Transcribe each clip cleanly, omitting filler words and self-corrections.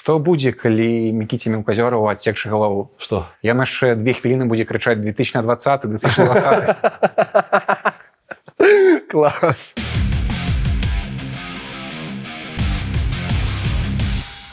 Што будзе, калі Мікіце Мелказёраву адсекчы галаву? Что? Ён яшчэ 2 хвіліны будзе крычаць: 2020, 2020. Класс.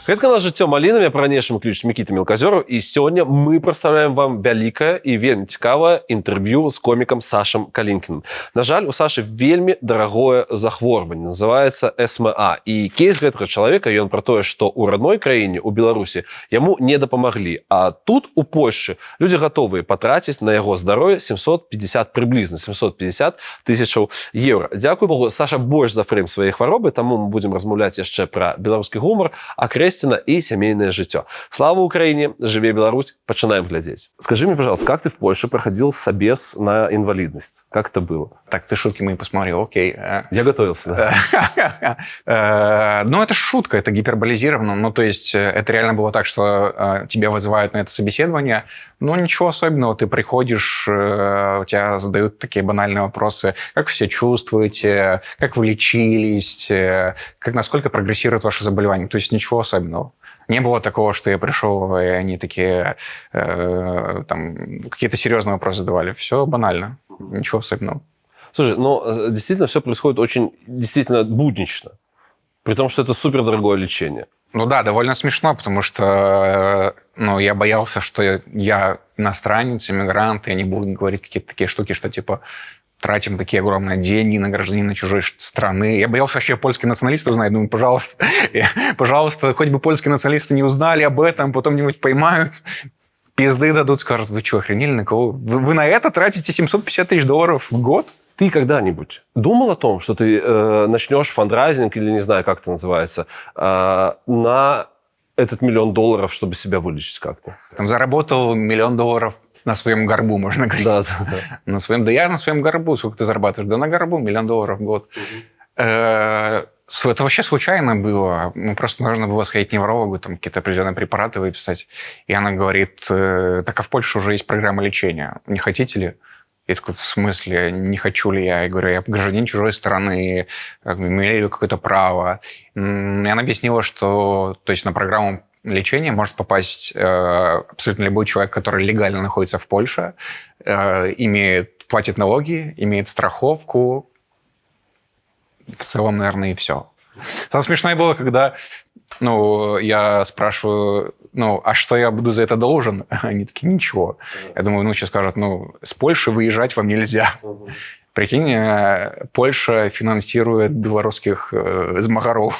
Гэта канал «Жыццё малінамі», па-ранейшаму ключ Мікіта Мелказёраў, і сёння мы прадстаўляем вам вялікае і вельмі цікавае інтэрв'ю з комікам Сашам Калінкіным. На жаль, у Сашы вельмі дарагое захворванне, называецца СМА. І кейс гэтага чалавека, ён пра тое, што ў родной краіне, у Беларусі, яму не дапамаглі. А тут, у Польшчы, людзі гатовыя патраціць на яго здароўе 750, прыблізна 750 тысячаў еўра. Дзякуй Богу, Саша больш за фрэйм сваёй хваробы, таму мы будзем размаўляць яшчэ пра беларускі гумар, Акрэсціна і сямейнае жыццё. Слава Украине, жыве Беларусь, пачынаем глядзець. Скажи мне, пожалуйста, как ты в Польше проходил собес на инвалидность? Как это было? Так, ты шутки мои посмотрел, окей. Я готовился, да. Ну, это шутка, это гиперболизировано. Ну, то есть это реально было так, что тебя вызывают на это собеседование. Ну, ничего особенного. Ты приходишь, у тебя задают такие банальные вопросы. Как вы себя чувствуете? Как вы лечились? Насколько прогрессирует ваше заболевание? То есть ничего особенного. Не было такого, что я пришел, и они такие там какие-то серьезные вопросы задавали. Все банально. Ничего особенного. Слушай, но действительно все происходит очень действительно буднично. При том, что это супер дорогое лечение. Ну да, довольно смешно, потому что, ну, я боялся, что я иностранец, иммигрант, и они будут говорить какие-то такие штуки, что типа тратим такие огромные деньги на гражданина чужой страны. Я боялся, вообще польские националисты узнают. Думаю, пожалуйста, пожалуйста, хоть бы польские националисты не узнали об этом, потом где-нибудь поймают, пизды дадут, скажут: «Вы что, охренели, на кого? Вы на это тратите 750 тысяч долларов в год?» Ты когда-нибудь думал о том, что ты начнешь фандрайзинг или не знаю, как это называется, на этот 1 миллион долларов, чтобы себя вылечить как-то? Там заработал 1 миллион долларов на своем горбу, можно говорить. Да. На своем, да я на своем горбу. Сколько ты зарабатываешь? Да на горбу 1 миллион долларов в год. Это вообще случайно было. Ну, просто нужно было сходить к неврологу, там какие-то определенные препараты выписать. И она говорит: «Так а в Польше уже есть программа лечения. Не хотите ли?» Я такой: «В смысле, не хочу ли я?» Я говорю: «Я гражданин чужой страны, имею ли какое-то право?» И она объяснила, что, то есть, на программу лечения может попасть абсолютно любой человек, который легально находится в Польше, имеет, платит налоги, имеет страховку. В целом, наверное, и все. Самое смешное было, когда, ну, я спрашиваю: «Ну, а что я буду за это должен?» Они такие: «Ничего». Я думаю, ну, сейчас скажут: «Ну, с Польши выезжать вам нельзя». Прикинь, Польша финансирует белорусских змагароў.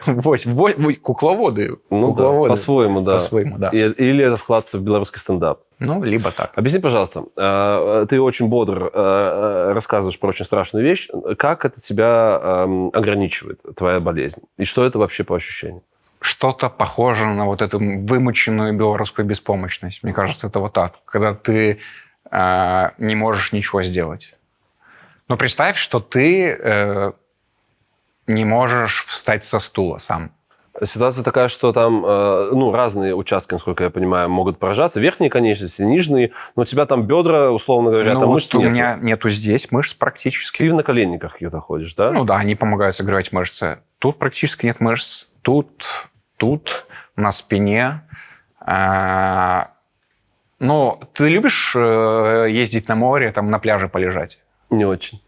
Вот, вот, кукловоды. Ну, кукловоды. Да, по-своему, да. По-своему, да. Или это вклад в белорусский стендап. Ну, либо так. Объясни, пожалуйста, ты очень бодро рассказываешь про очень страшную вещь. Как это тебя ограничивает, твоя болезнь? И что это вообще по ощущениям? Что-то похоже на вот эту вымученную белорусскую беспомощность. Мне кажется, это вот так. Когда ты не можешь ничего сделать. Но представь, что ты не можешь встать со стула сам. Ситуация такая, что там ну, разные участки, насколько я понимаю, могут поражаться. Верхние конечности, нижние. Но у тебя там бедра, условно говоря, ну, там вот мышц у нету. Меня нету здесь мышц практически. Ты в наколенниках каких-то ходишь, да? Ну да, они помогают согревать мышцы. Тут практически нет мышц. Тут, тут, на спине. Ну, ты любишь ездить на море, там на пляже полежать? Не очень.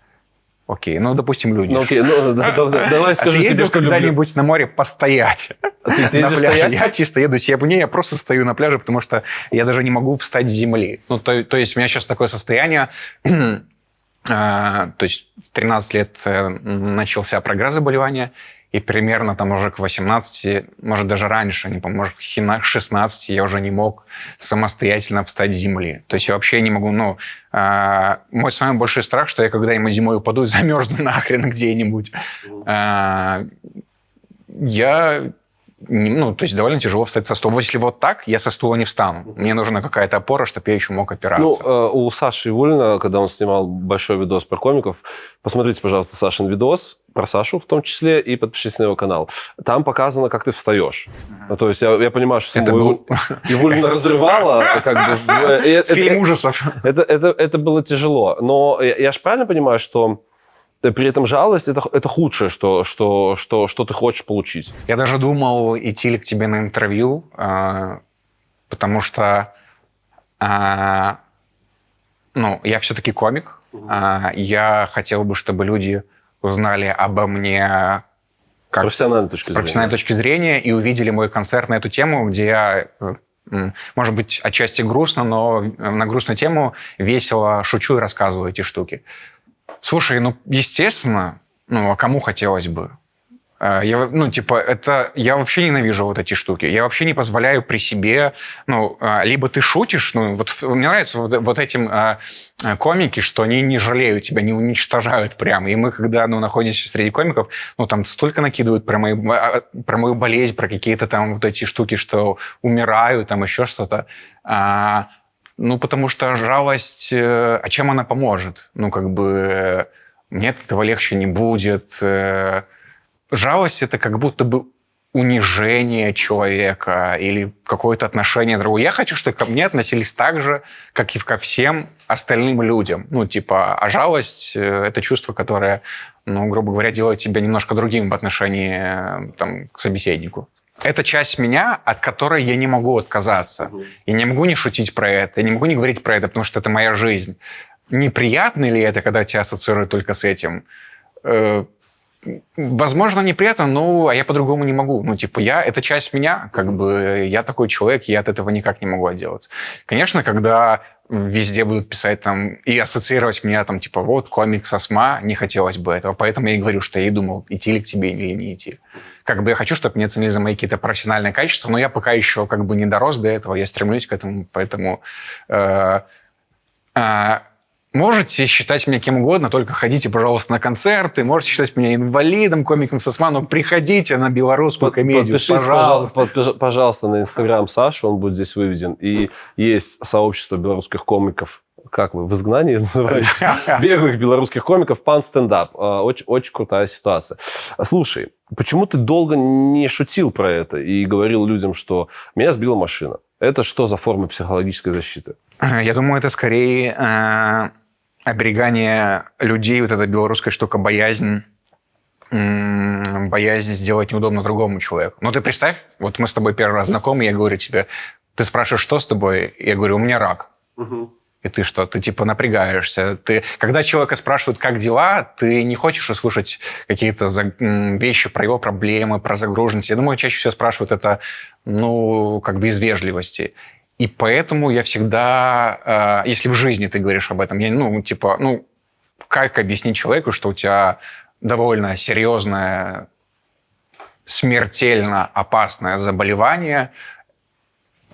Окей, ну, допустим, любишь. Ну, окей, ну, да, да, да, давай А скажу ты тебе, ездил что люблю. когда-нибудь на море постоять? А ты На ездишь пляже? стоять? Я чисто еду себе, не, я просто стою на пляже, потому что я даже не могу встать с земли. Ну, то есть у меня сейчас такое состояние, то есть в 13 лет начался прогресс заболевания, и примерно там уже к 18, может, даже раньше, не помню, может, к 17, 16 я уже не мог самостоятельно встать с земли. То есть я вообще не могу, ну, мой самый большой страх, что я когда-нибудь зимой упаду и замерзну нахрен где-нибудь. Я ну, то есть довольно тяжело встать со стула. Если вот так, я со стула не встану. Мне нужна какая-то опора, чтобы я еще мог опираться. Ну, у Саши Ивулина, когда он снимал большой видос про комиков, посмотрите, пожалуйста, Сашин видос, про Сашу в том числе, и подпишитесь на его канал. Там показано, как ты встаешь. Ну, то есть я понимаю, что Это самого был Ивулина разрывало. Как бы, фильм ужасов. Это было тяжело. Но я же правильно понимаю, что При этом жалость это худшее, что ты хочешь получить. Я даже думал, идти ли к тебе на интервью, потому что ну, я все-таки комик. Я хотел бы, чтобы люди узнали обо мне как с профессиональной точки зрения. С профессиональной точки зрения и увидели мой концерт на эту тему, где я, может быть, отчасти грустно, но на грустную тему весело шучу и рассказываю эти штуки. Слушай, ну, естественно, ну, а кому хотелось бы? Я, ну, типа, это... Я вообще ненавижу вот эти штуки. Я вообще не позволяю при себе... Ну, либо ты шутишь, ну, вот мне нравится вот этим комики, что они не жалеют тебя, не уничтожают прямо. И мы, когда, ну, находимся среди комиков, ну, там столько накидывают про мою болезнь, про какие-то там вот эти штуки, что умираю, там еще что-то. Ну, потому что жалость... А чем она поможет? Ну, как бы... Мне от этого легче не будет... Жалость – это как будто бы унижение человека или какое-то отношение другое. Я хочу, чтобы ко мне относились так же, как и ко всем остальным людям. Ну, типа, а жалость – это чувство, которое, ну, грубо говоря, делает тебя немножко другим в отношении там, к собеседнику. Это часть меня, от которой я не могу отказаться. Я не могу не шутить про это, я не могу не говорить про это, потому что это моя жизнь. Неприятно ли это, когда тебя ассоциируют только с этим? Возможно, неприятно, но а я по-другому не могу. Ну, типа, это часть меня, как бы, я такой человек, я от этого никак не могу отделаться. Конечно, когда везде будут писать там и ассоциировать меня там, типа, вот, комик со СМА, не хотелось бы этого. Поэтому я и говорю, что я и думал, идти ли к тебе или не идти. Как бы я хочу, чтобы меня ценили за мои какие-то профессиональные качества, но я пока еще как бы не дорос до этого, я стремлюсь к этому, поэтому... Можете считать меня кем угодно, только ходите, пожалуйста, на концерты. Можете считать меня инвалидом, комиком со СМА, но приходите на белорусскую комедию, подпишись, пожалуйста. Пожалуйста, на Инстаграм Саши, он будет здесь выведен. И есть сообщество белорусских комиков, как вы, в изгнании называете? Беглых белорусских комиков, пан стендап. Очень, очень крутая ситуация. Слушай, почему ты долго не шутил про это и говорил людям, что меня сбила машина? Это что за форма психологической защиты? Я думаю, это скорее... оберегание людей, вот эта белорусская штука, боязнь сделать неудобно другому человеку. Ну, ты представь, вот мы с тобой первый раз знакомы, я говорю тебе, ты спрашиваешь, что с тобой? Я говорю, у меня рак. Угу. И ты что? Ты типа напрягаешься. Ты... Когда человека спрашивают, как дела, ты не хочешь услышать какие-то вещи про его проблемы, про загруженность. Я думаю, чаще всего спрашивают это, ну, как бы из вежливости. И поэтому я всегда, если в жизни ты говоришь об этом, я, ну, типа, ну, как объяснить человеку, что у тебя довольно серьезное, смертельно опасное заболевание,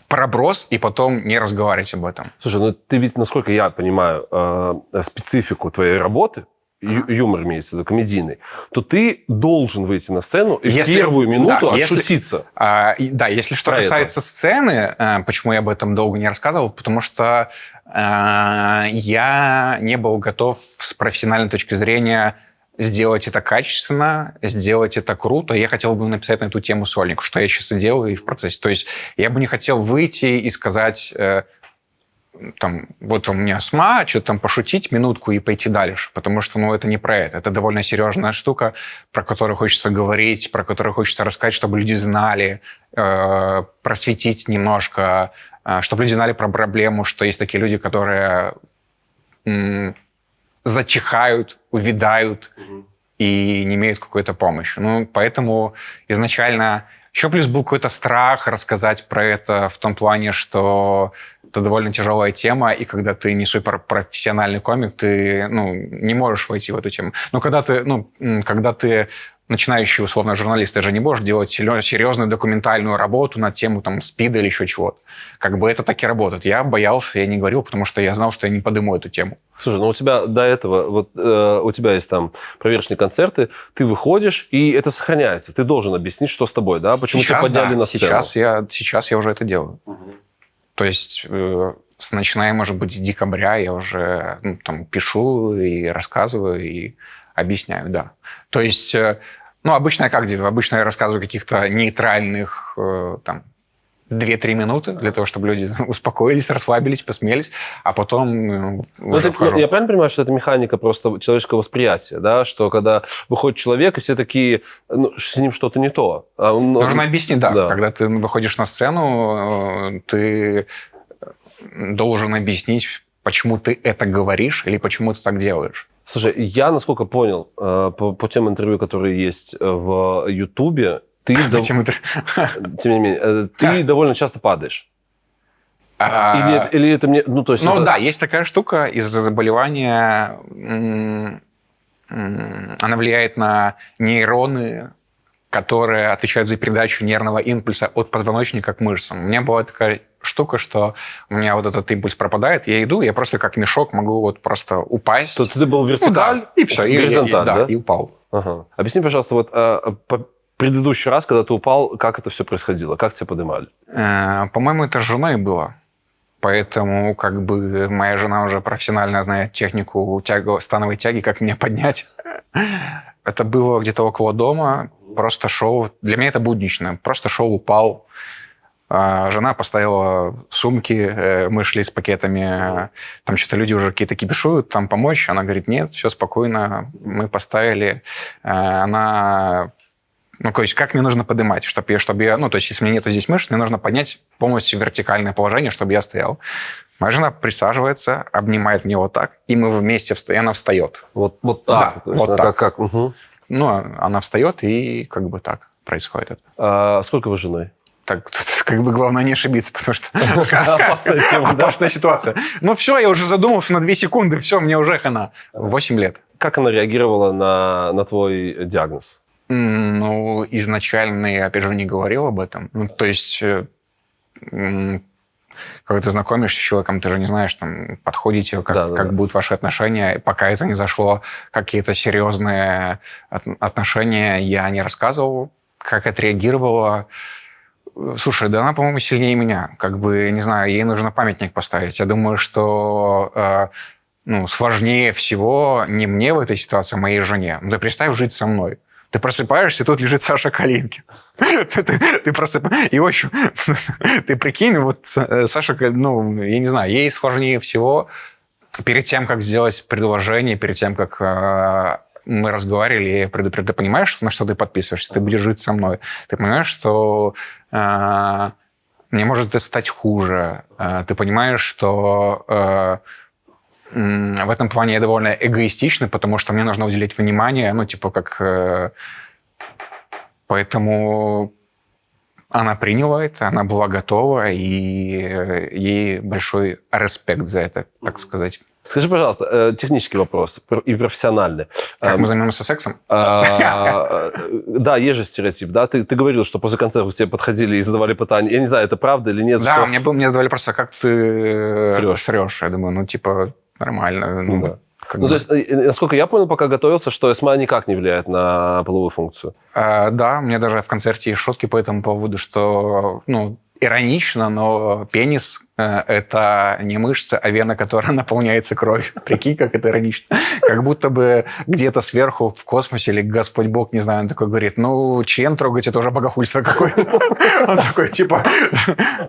проброс, и потом не разговаривать об этом. Слушай, ну ты ведь, насколько я понимаю, специфику твоей работы, юмор имеется в виду, комедийный, то ты должен выйти на сцену и в первую минуту отшутиться. Да, если что касается сцены, почему я об этом долго не рассказывал, потому что я не был готов с профессиональной точки зрения сделать это качественно, сделать это круто. Я хотел бы написать на эту тему сольник, что я сейчас и делаю и в процессе. То есть я бы не хотел выйти и сказать... там, вот у меня СМА, что-то там пошутить минутку и пойти дальше, потому что, ну, это не про это. Это довольно серьезная штука, про которую хочется говорить, про которую хочется рассказать, чтобы люди знали, просветить немножко, чтобы люди знали про проблему, что есть такие люди, которые зачихают, увядают и не имеют какой-то помощи. Ну, поэтому изначально... Еще плюс был какой-то страх рассказать про это в том плане, что это довольно тяжелая тема, и когда ты не суперпрофессиональный комик, ты, ну, не можешь войти в эту тему. Но когда ты, ну, когда ты начинающий, условно, журналист, ты же не можешь делать серьезную документальную работу на тему там СПИДа или еще чего-то. Как бы это так и работает. Я боялся, я не говорил, потому что я знал, что я не подыму эту тему. Слушай, ну у тебя до этого, вот у тебя есть там проверочные концерты, ты выходишь, и это сохраняется. Ты должен объяснить, что с тобой, да? Почему тебя подняли на сцену? Сейчас я уже это делаю. Угу. То есть, начиная, может быть, с декабря я уже, ну, там, пишу и рассказываю, и объясняю, да. То есть, ну, обычно я как делаю? Обычно я рассказываю о каких-то нейтральных там, 2-3 минуты для того, чтобы люди успокоились, расслабились, посмеялись, а потом уже вхожу. Я правильно понимаю, что это механика просто человеческого восприятия, да? Что когда выходит человек, и все такие, ну, с ним что-то не то. А он, Нужно объяснить, да. Когда ты выходишь на сцену, ты должен объяснить, почему ты это говоришь или почему ты так делаешь. Слушай, я, насколько понял, по тем интервью, которые есть в Ютубе, ты, тем не менее, ты довольно часто падаешь. Или это мне... Ну, то есть ну да, есть такая штука из-за заболевания. Она влияет на нейроны, которые отвечают за передачу нервного импульса от позвоночника к мышцам. У меня была такая штука, что у меня вот этот импульс пропадает, я иду, я просто как мешок могу вот просто упасть. То ты был вертикаль, ну, да, и все, горизонталь, да, и упал. Ага. Объясни, пожалуйста, вот предыдущий раз, когда ты упал, как это все происходило? Как тебя поднимали? По-моему, это с женой было. Поэтому как бы моя жена уже профессионально знает технику становой тяги, как меня поднять. Это было где-то около дома. Просто шел... Для меня это буднично. Просто шел, упал. Жена поставила сумки, мы шли с пакетами. Там что-то люди уже какие-то кипишуют, там помочь. Она говорит, нет, все спокойно, мы поставили. Она... Ну, то есть, как мне нужно поднимать, чтобы я... Ну, то есть, если у меня нету здесь мышц, мне нужно поднять полностью вертикальное положение, чтобы я стоял. Моя жена присаживается, обнимает меня вот так, и мы вместе встаем, и она встает. Вот так? Да, то есть, вот так. Как? Угу. Ну, она встает, и как бы так происходит это. А сколько вы с женой? Так, тут как бы главное не ошибиться, потому что... Опасная тема, да? Опасная ситуация. Ну, все, я уже задумался на 2 секунды, все, мне уже хана. 8 лет. Как она реагировала на твой диагноз? Ну, изначально я, опять же, не говорил об этом. Ну, то есть, когда ты знакомишься с человеком, ты же не знаешь, там, подходите, как будут ваши отношения. Пока это не зашло, какие-то серьезные отношения я не рассказывал, как отреагировала. Слушай, да она, по-моему, сильнее меня. Как бы, не знаю, ей нужно памятник поставить. Я думаю, что сложнее всего не мне в этой ситуации, а моей жене. Ну, ты представь жить со мной. Ты просыпаешься, и тут лежит Саша Калинкин. Ты просыпаешься. И, в общем, ты прикинь, вот Саша, ну, я не знаю, ей сложнее всего перед тем, как сделать предложение, перед тем, как мы разговаривали, я предупредил, ты понимаешь, на что ты подписываешься, ты будешь жить со мной. Ты понимаешь, что мне может это стать хуже. Ты понимаешь, что... в этом плане я довольно эгоистичный, потому что мне нужно уделить внимание, ну, типа, как... Поэтому она приняла это, она была готова, и ей большой респект за это, так сказать. Скажи, пожалуйста, технический вопрос и профессиональный. Как мы займемся сексом? Да, есть же стереотип, да? Ты говорил, что после концертов к тебе подходили и задавали пытания. Я не знаю, это правда или нет. Да, мне задавали просто, как ты срешь. Я думаю, ну, типа, нормально. Ну, да. Ну, то есть, насколько я понял, пока готовился, что СМА никак не влияет на половую функцию. Да, у меня даже в концерте есть шутки по этому поводу, что, ну, иронично, но пенис – это не мышца, а вена, которая наполняется кровью. Прикинь, как это иронично. Как будто бы где-то сверху в космосе или Господь Бог, не знаю, он такой говорит, ну, член трогать – это уже богохульство какое-то. Он такой, типа,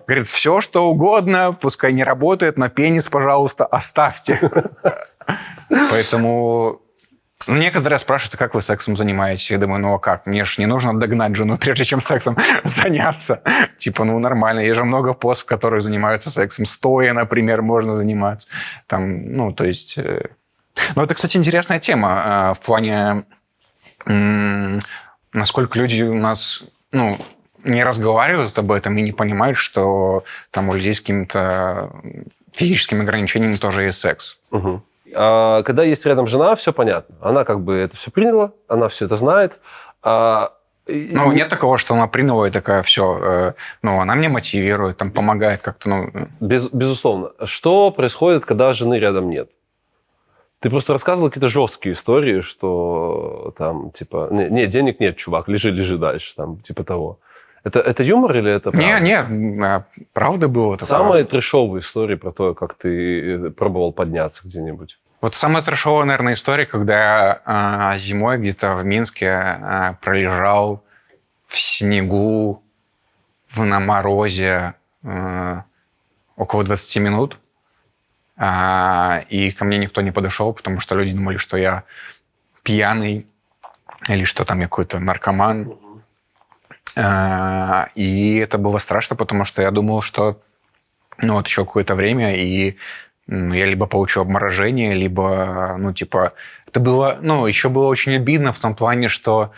говорит, все, что угодно, пускай не работает, но пенис, пожалуйста, оставьте. Поэтому... Некоторые спрашивают, как вы сексом занимаетесь? Я думаю, ну а как? Мне же не нужно догнать жену, прежде чем сексом заняться. Типа, ну нормально, есть же много поз, в которых занимаются сексом. Стоя, например, можно заниматься. Там, ну, то есть... Ну, это, кстати, интересная тема в плане, насколько люди у нас, ну, не разговаривают об этом и не понимают, что там у людей с какими-то физическими ограничениями тоже есть секс. Угу. А когда есть рядом жена, все понятно. Она как бы это все приняла, она все это знает. Ну, нет такого, что она приняла и такая, все, ну, она мне мотивирует, там, помогает как-то. Ну... Безусловно. Что происходит, когда жены рядом нет? Ты просто рассказывал какие-то жесткие истории, что там, типа, не, денег нет, чувак, лежи дальше, там, типа того. Это юмор или это правда? Не, правда было такое. Самые трэшовые истории про то, как ты пробовал подняться где-нибудь. Вот самая трэшовая, наверное, история, когда я зимой где-то в Минске пролежал в снегу на морозе около 20 минут, и ко мне никто не подошел, потому что люди думали, что я пьяный или что там я какой-то наркоман. И это было страшно, потому что я думал, что, ну, вот еще какое-то время, и, ну, я либо получу обморожение, либо, ну, типа. Это было, ну, еще было очень обидно в том плане, что,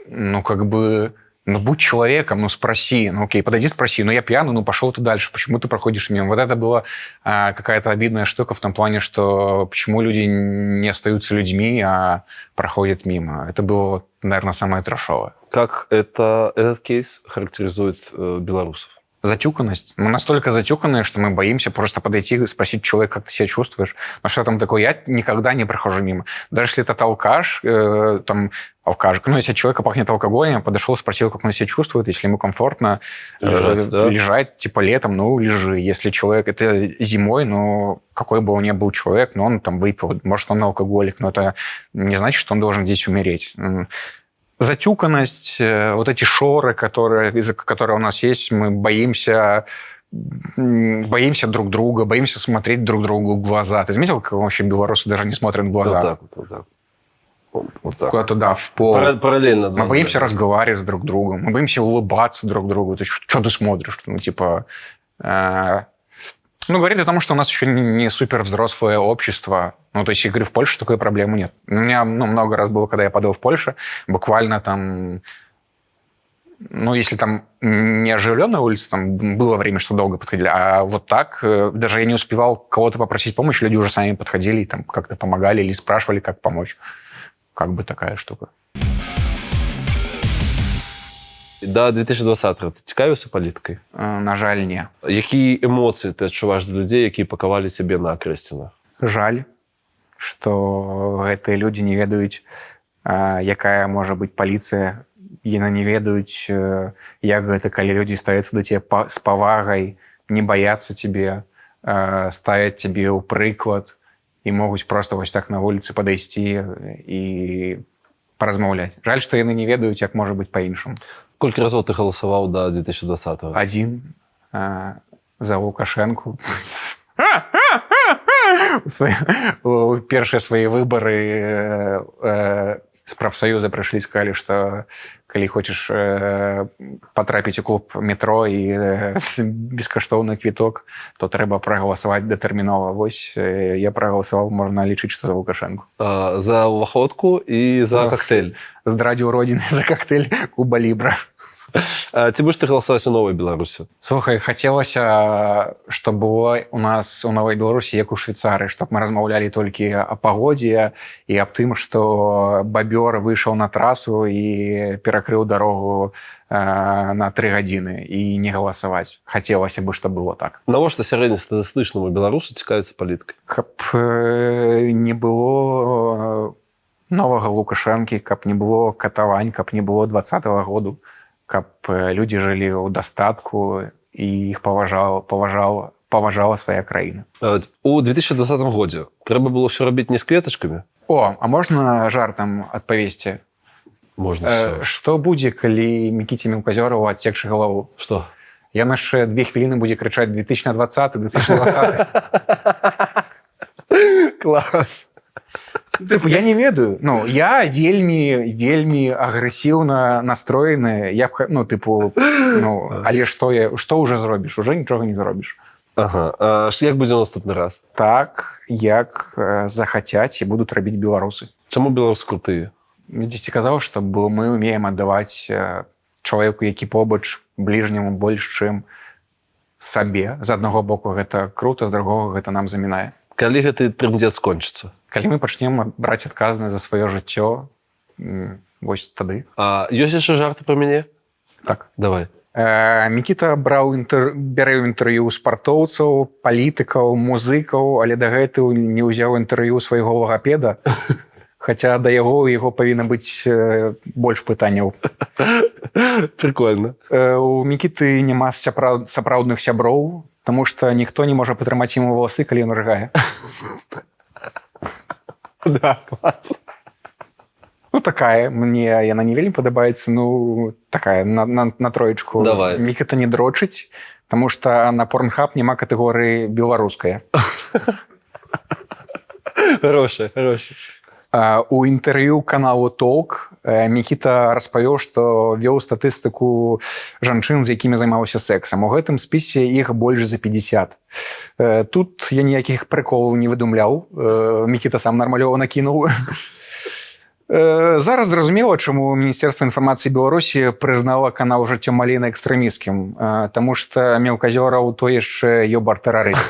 ну, как бы, ну, будь человеком, ну, спроси, ну, окей, подойди, спроси, ну, я пьяный, ну, пошел ты дальше, почему ты проходишь мимо? Вот это была какая-то обидная штука в том плане, что почему люди не остаются людьми, а проходят мимо. Это было, наверное, самое трэшовое. Как этот кейс характеризует белорусов? Затюканность. Мы настолько затюканные, что мы боимся просто подойти и спросить человека, как ты себя чувствуешь. Но что там такое? Я никогда не прохожу мимо. Даже если это алкаш, там, алкаш, ну, если человека пахнет алкоголем, я подошел, спросил, как он себя чувствует, если ему комфортно лежать, да? Лежать, типа, летом, ну, лежи. Если человек, это зимой, ну, какой бы он ни был человек, но он там выпил, может, он алкоголик, но это не значит, что он должен здесь умереть. Затюканность, вот эти шоры, которые у нас есть, мы боимся друг друга, боимся смотреть друг другу в глаза. Ты заметил, как вообще белорусы даже не смотрят в глаза? Вот так вот, вот так. Вот так. Куда-то, да, в пол. Параллельно. Мы боимся разговаривать с друг другом, мы боимся улыбаться друг другу. То есть, что ты смотришь? Ну, типа. Ну, говорит о том, что у нас еще не супер взрослое общество. Ну, то есть, я говорю, в Польше такой проблемы нет. У меня, ну, много раз было, когда я падал в Польше, буквально там. Ну, если там не оживленная улица, там было время, что долго подходили, а вот так, даже я не успевал кого-то попросить помощи, люди уже сами подходили и там как-то помогали или спрашивали, как помочь. Как бы такая штука. Да 2020 ты цікавіўся палітыкай? На жаль, не. Якія эмоцыі ты адчуваеш да людзей, якія пакавалі сябе на Акрэсціна? Жаль, что гэтыя людзі не ведаюць, якая можа быць паліцыя. Яны не ведаюць, як гэта, калі людзі ставяцца да цябе з павагай, не баяцца цябе, ставяць цябе ў прыклад і могуць просто вось так на вуліцы падысці і паразмаўляць. Жаль, што яны не ведаюць, як можа быць па-іншаму. Колькі разоў ты галасаваў да 2020? Адзін, за Лукашэнку. У першыя свае выбары з прафсаюза прыйшлі, сказалі, што калі хочаш патрапіць у клуб «Метро» і бескаштоўны квіток, то трэба прагаласаваць датэрмінова. Вось я прагаласаваў, можна лічыць, што за Лукашэнку. А, за уваходку і за кактэйль. Здрадзіў родины за кактэйль «Куба Лібра». А, ці будзеш ты галасаваць у новай Беларусі? Слухай, хацелася, чтоб было у нас у новай Беларусі як у Швейцарыі, чтоб мы размаўлялі толькі о пагодзе і аб тым, што бабёр выйшаў на трасу і перакрыў дарогу на 3 гадзіны, і не галасаваць. Хацелася бы, чтоб было так. Навошта сярэднестатыстычнаму беларусу цікавіцца палітыкай? Каб не было новага Лукашэнкі, каб не было катавань, каб не было 20-го году, каб людзі жылі ў дастатку і іх паважала свая краіна. У 2020 годзе трэба было ўсё рабіць не з кветачкамі? О, а можна жартам адпавесці? Можна всё. Што будзе, калі Мікіце Мелказёраву адсекшы галаву? Што? Ён яшчэ 2 хвіліны будзе крычаць: «2020, 2020». Клас. Тыпу, я не ведаю. Ну, я вельмі, вельмі агрэсіўна настроены. Я б, ну, тыпу, ну, але што ўжо зробіш? Уже нічога не зробіш. Ага. А як будзе наступны раз? Так, як захацяць і будуць рабіць беларусы. Чаму беларусы крутыя? Я дзесьці казаў, што мы умеем аддаваць чалавеку, які побач, бліжняму больш, чым сабе. З аднаго боку, гэта круто, з другога, гэта нам замінае. Калі гэты трындзец скончыцца? Калі мы пачнем браць адказнасць за сваё жыццё, вось тады. А ёсць яшчэ жарты пра мяне? Так. Давай. Мікіта бярэ інтэрв'ю спартоўцаў, палітыкаў, музыкаў, але дагэтуль не ўзяў інтэрв'ю свайго лагапеда. Хаця да яго у яго павінна быць больш пытанняў. Прикольно. У Мікіты няма сапраўдных сяброў, таму што ніхто не можа падтрымаць яму валасы, калі ён рыгае. Да, клас. Ну, такая, мне яна не вельмі падабаецца, ну, такая, на троечку. Давай. Мікіта не дрочыць, таму што на Pornhub няма катэгорыі «беларуская». Хорошая, хорошая. У інтэрв'ю каналу Толк Мікіта распавёў, што вёў статыстыку жанчын, з якімі займаўся сексам. У гэтым спісе іх больш за 50. Тут я ніякіх прыколаў не выдумляў. Мікіта сам нармалёва накінуў. Зараз зразумела, чаму Міністэрства інфармацыі Беларусі прызнала канал «Жыццё Маліны» экстрэмісцкім, таму што Мелказёраў то яшчэ ёбар тэрарыст.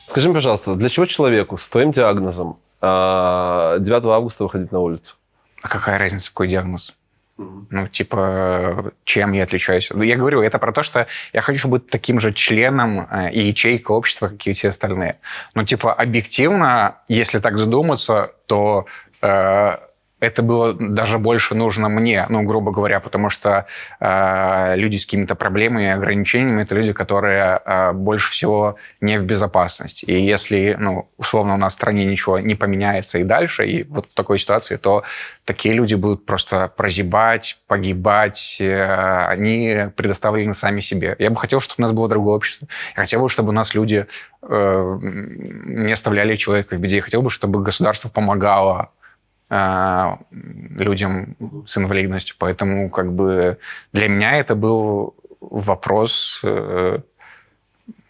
Скажи мне, пожалуйста, для чего человеку с твоим диагнозом 9 августа выходить на улицу? А какая разница, какой диагноз? Ну, типа, чем я отличаюсь? Ну, я говорю, это про то, что я хочу быть таким же членом и ячейкой общества, как и все остальные. Ну, типа, объективно, если так задуматься, то это было даже больше нужно мне, ну, грубо говоря, потому что люди с какими-то проблемами и ограничениями – это люди, которые больше всего не в безопасности. И если, ну, условно, у нас в стране ничего не поменяется и дальше, и вот в такой ситуации, то такие люди будут просто прозябать, погибать, они предоставлены сами себе. Я бы хотел, чтобы у нас было другое общество. Я хотел бы, чтобы у нас люди не оставляли человека в беде. Я хотел бы, чтобы государство помогало людям с инвалидностью. Поэтому как бы для меня это был вопрос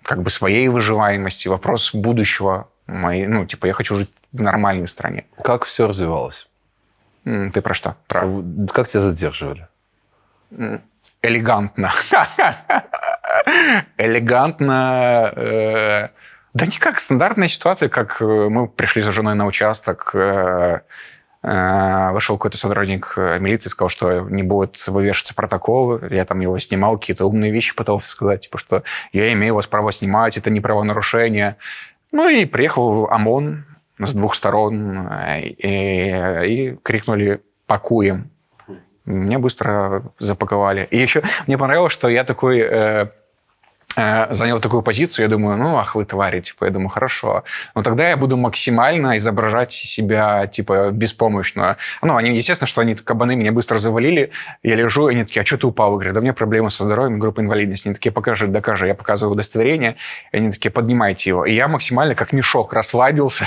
как бы своей выживаемости, вопрос будущего моей. Ну, типа, я хочу жить в нормальной стране. Как все развивалось? Ты про что? Про... Как тебя задерживали? Элегантно. Элегантно. Да никак. Стандартная ситуация, как мы пришли за женой на участок, вышел какой-то сотрудник милиции, сказал, что не будет вывешиваться протокол. Я там его снимал, какие-то умные вещи пытался сказать, типа, что я имею вас право снимать, это не правонарушение. Ну и приехал ОМОН с двух сторон и крикнули «Пакуем». Меня быстро запаковали. И еще мне понравилось, что я такой... занял такую позицию, я думаю, ну, ах вы твари, типа, я думаю, хорошо. Но тогда я буду максимально изображать себя, типа, беспомощно. Ну, они, естественно, что они, кабаны, меня быстро завалили. Я лежу, и они такие, а что ты упал? Я говорю, да у меня проблемы со здоровьем, группа инвалидности. Они такие, покажи, докажи. Я показываю удостоверение, и они такие, поднимайте его. И я максимально, как мешок, расслабился.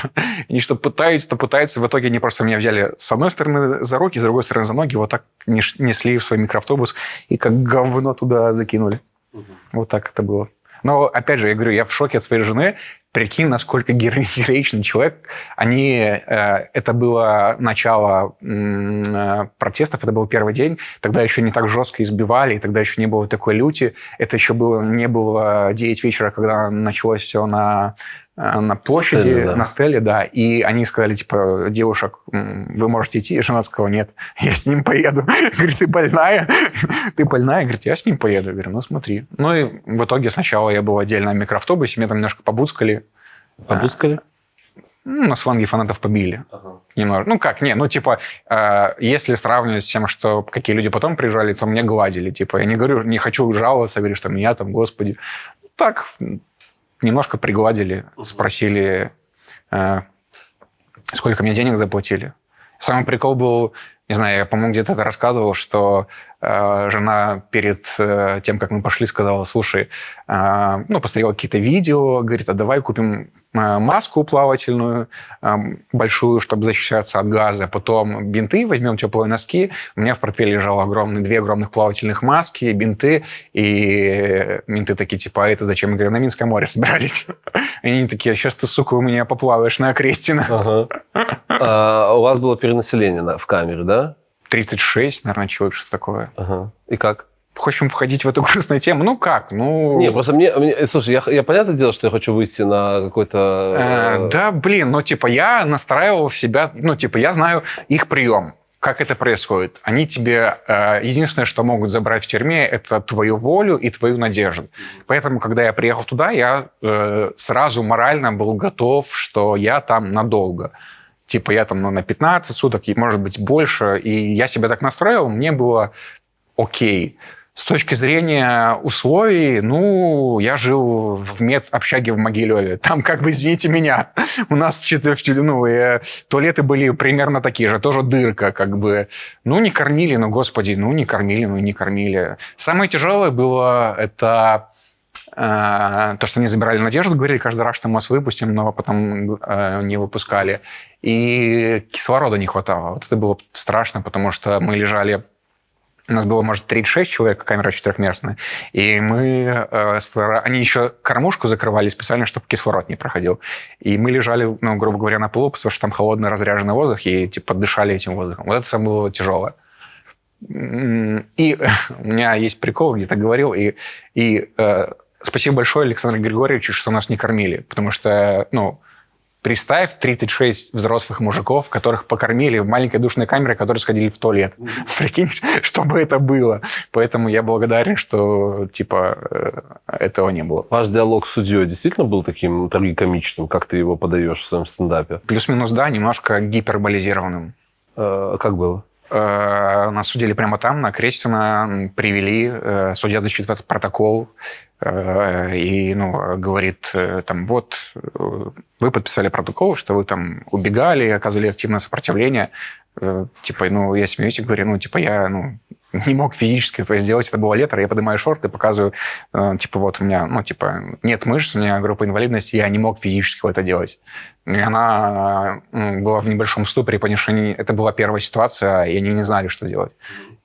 Они что пытаются, то пытаются. В итоге они просто меня взяли с одной стороны за руки, с другой стороны за ноги, вот так несли в свой микроавтобус и как говно туда закинули. Вот так это было. Но, опять же, я говорю, я в шоке от своей жены. Прикинь, насколько героичный человек. Это было начало протестов, это был первый день. Тогда еще не так жестко избивали, и тогда еще не было такой люти. Это еще было, не было 9 вечера, когда началось все на площади, Стеле, да. На стеле, да. И они сказали, типа, девушек, вы можете идти. И жена сказала, нет, я с ним поеду. Говорит, ты больная? Ты больная? Говорит, я с ним поеду. Я говорю, ну смотри. Ну и в итоге сначала я был отдельно в микроавтобусе, меня там немножко побуцкали. Побуцкали? Ну, на сленге фанатов побили. Ага. Немного. Ну как, не, ну типа, если сравнивать с тем, что какие люди потом приезжали, то мне гладили. Типа, я не говорю, не хочу жаловаться, говорю, что меня там, господи. Так... Немножко пригладили, спросили, сколько мне денег заплатили. Самый прикол был, не знаю, я, по-моему, где-то это рассказывал, что жена перед тем, как мы пошли, сказала, слушай, ну, посмотрела какие-то видео, говорит, а давай купим маску плавательную большую, чтобы защищаться от газа, потом бинты, возьмем теплые носки. У меня в портфеле лежало две огромных плавательных маски, бинты, и менты такие, типа, а это зачем? Я говорю, на Минское море собирались. И они такие, сейчас ты, сука, у меня поплаваешь на Окрестина. Ага. А у вас было перенаселение в камере, да? 36, наверное, человек, что такое. Ага. И как? Хочем входить в эту грустную тему? Ну как? Ну... Не, просто мне слушай, я понятное дело, что я хочу выйти на какой-то... Да, блин, ну типа я настраивал себя, ну типа я знаю их прием, как это происходит. Они тебе... единственное, что могут забрать в тюрьме, это твою волю и твою надежду. Поэтому, когда я приехал туда, я сразу морально был готов, что я там надолго. Типа я там на 15 суток, может быть, больше. И я себя так настроил, мне было окей. С точки зрения условий, ну, я жил в медобщаге в Могилеве. Там, как бы, извините меня, у нас, ну, туалеты были примерно такие же, тоже дырка, как бы. Ну, не кормили, ну, господи, ну, не кормили, ну, не кормили. Самое тяжелое было это то, что они забирали надежду, говорили каждый раз, что мы вас выпустим, но потом не выпускали. И кислорода не хватало. Вот это было страшно, потому что мы лежали. У нас было, может, 36 человек, камера четырехместная, и мы... Они еще кормушку закрывали специально, чтобы кислород не проходил. И мы лежали, ну, грубо говоря, на полу, потому что там холодный разряженный воздух, и типа дышали этим воздухом. Вот это самое было тяжелое. И у меня есть прикол, где-то говорил, и спасибо большое Александру Григорьевичу, что нас не кормили, потому что, ну, представь 36 взрослых мужиков, которых покормили в маленькой душной камере, которые сходили в туалет. Прикинь, что бы это было. Поэтому я благодарен, что, типа, этого не было. Ваш диалог с судьей действительно был таким трагикомичным, как ты его подаешь в своем стендапе? Плюс-минус, да, немножко гиперболизированным. Как было? Нас судили прямо там, на Окрестина, привели, судья зачитывает протокол, и, ну, говорит, там, вот, вы подписали протокол, что вы там убегали, оказывали активное сопротивление. Типа, ну, я смеюсь и говорю, ну, типа, я, ну, не мог физически это сделать, это было лето, я поднимаю шорты, показываю, типа, вот у меня, ну, типа, нет мышц, у меня группа инвалидности, я не мог физически это делать. И она была в небольшом ступоре, потому что это была первая ситуация, и они не знали, что делать.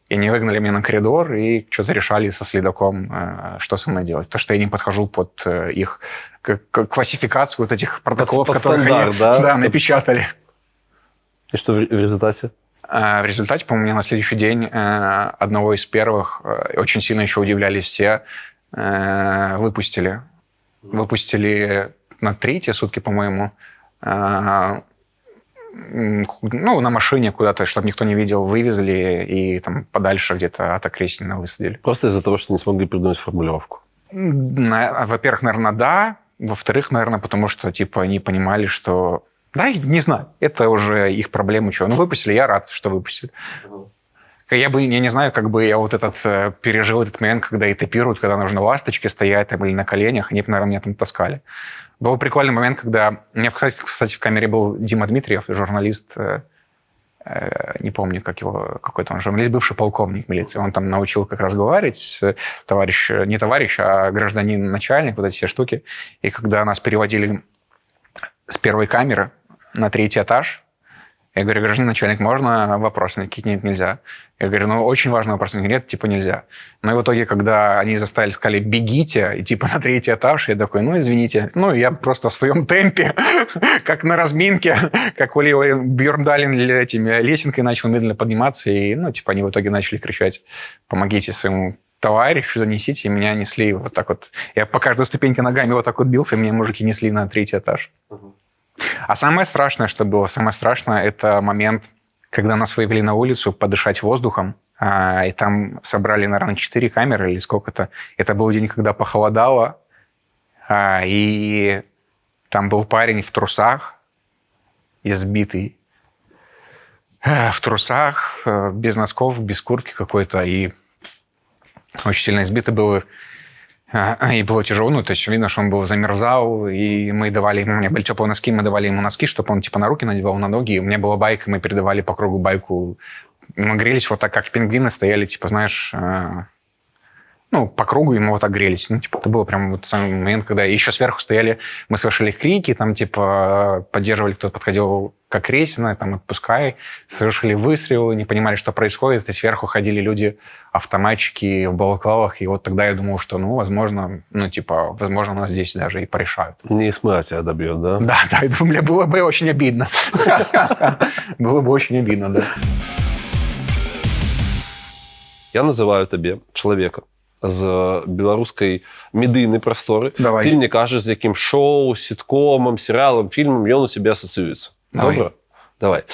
И они выгнали меня на коридор и что-то решали со следаком, что со мной делать. То, что я не подхожу под их классификацию вот этих протоколов, под которых стандарт, они да? Да, напечатали. И что в результате? В результате, по-моему, меня на следующий день одного из первых, очень сильно еще удивлялись все, выпустили. Выпустили на третьи сутки, по-моему, ну, на машине куда-то, чтобы никто не видел, вывезли и там подальше где-то от Окрестина высадили. Просто из-за того, что не смогли придумать формулировку? Во-первых, наверное, да. Во-вторых, наверное, потому что, типа, они понимали, что... Да, не знаю, это уже их проблемы. Чего. Ну, выпустили, я рад, что выпустили. Я не знаю, как бы я вот этот пережил этот момент, когда этапируют, когда нужно ласточки стоять там, или на коленях, они бы, наверное, меня там таскали. Был прикольный момент, когда... У меня, кстати, в камере был Дима Дмитриев, журналист, не помню, как его, какой-то он журналист, бывший полковник милиции. Он там научил как разговаривать, товарищ, не товарищ, а гражданин-начальник, вот эти все штуки. И когда нас переводили с первой камеры на третий этаж, я говорю: гражданин начальник, можно вопрос? Они такие: нет, нельзя. Я говорю: ну, очень важный вопрос. Они говорят, нет, типа, нельзя. Ну, и в итоге, когда они заставили, сказали, бегите, и типа на третий этаж, я такой: ну, извините. Ну, я просто в своем темпе, как на разминке, как Оли Бьорндален этими лесенкой начал медленно подниматься, и, ну, типа, они в итоге начали кричать: помогите своему товарищу, занесите, и меня несли вот так вот. Я по каждой ступеньке ногами вот так вот бился, и меня мужики несли на третий этаж. А самое страшное, что было, самое страшное, это момент, когда нас вывели на улицу подышать воздухом, и там собрали, наверное, 4 камеры или сколько-то. Это был день, когда похолодало, и там был парень в трусах, избитый, в трусах, без носков, без куртки какой-то, и очень сильно избитый был. И было тяжело, ну, то есть видно, что он был замерзал, и мы давали ему, у меня были теплые носки, мы давали ему носки, чтобы он, типа, на руки надевал, на ноги, и у меня была байка, мы передавали по кругу байку, мы грелись вот так, как пингвины стояли, типа, знаешь, ну, по кругу, и мы вот так грелись. Ну, типа, это было прям вот самый момент, когда еще сверху стояли, мы слышали крики, там, типа, поддерживали, кто-то подходил к Окрестина, там, отпускай, слышали выстрелы, не понимали, что происходит, и сверху ходили люди, автоматчики в балаклавах, и вот тогда я думал, что, ну, возможно, ну, типа, возможно, нас здесь даже и порешают. Не СМА тебя добьет, да? Да, да, это мне было бы очень обидно. Было бы очень обидно, да. Я называю тебе человека з беларускай медыйнай прасторы. Давай. Ты мне кажаш, з якім шоу, сіткомам, серыялам, фільмам ён у цябе асацыюецца. Давай. Добра? Давай.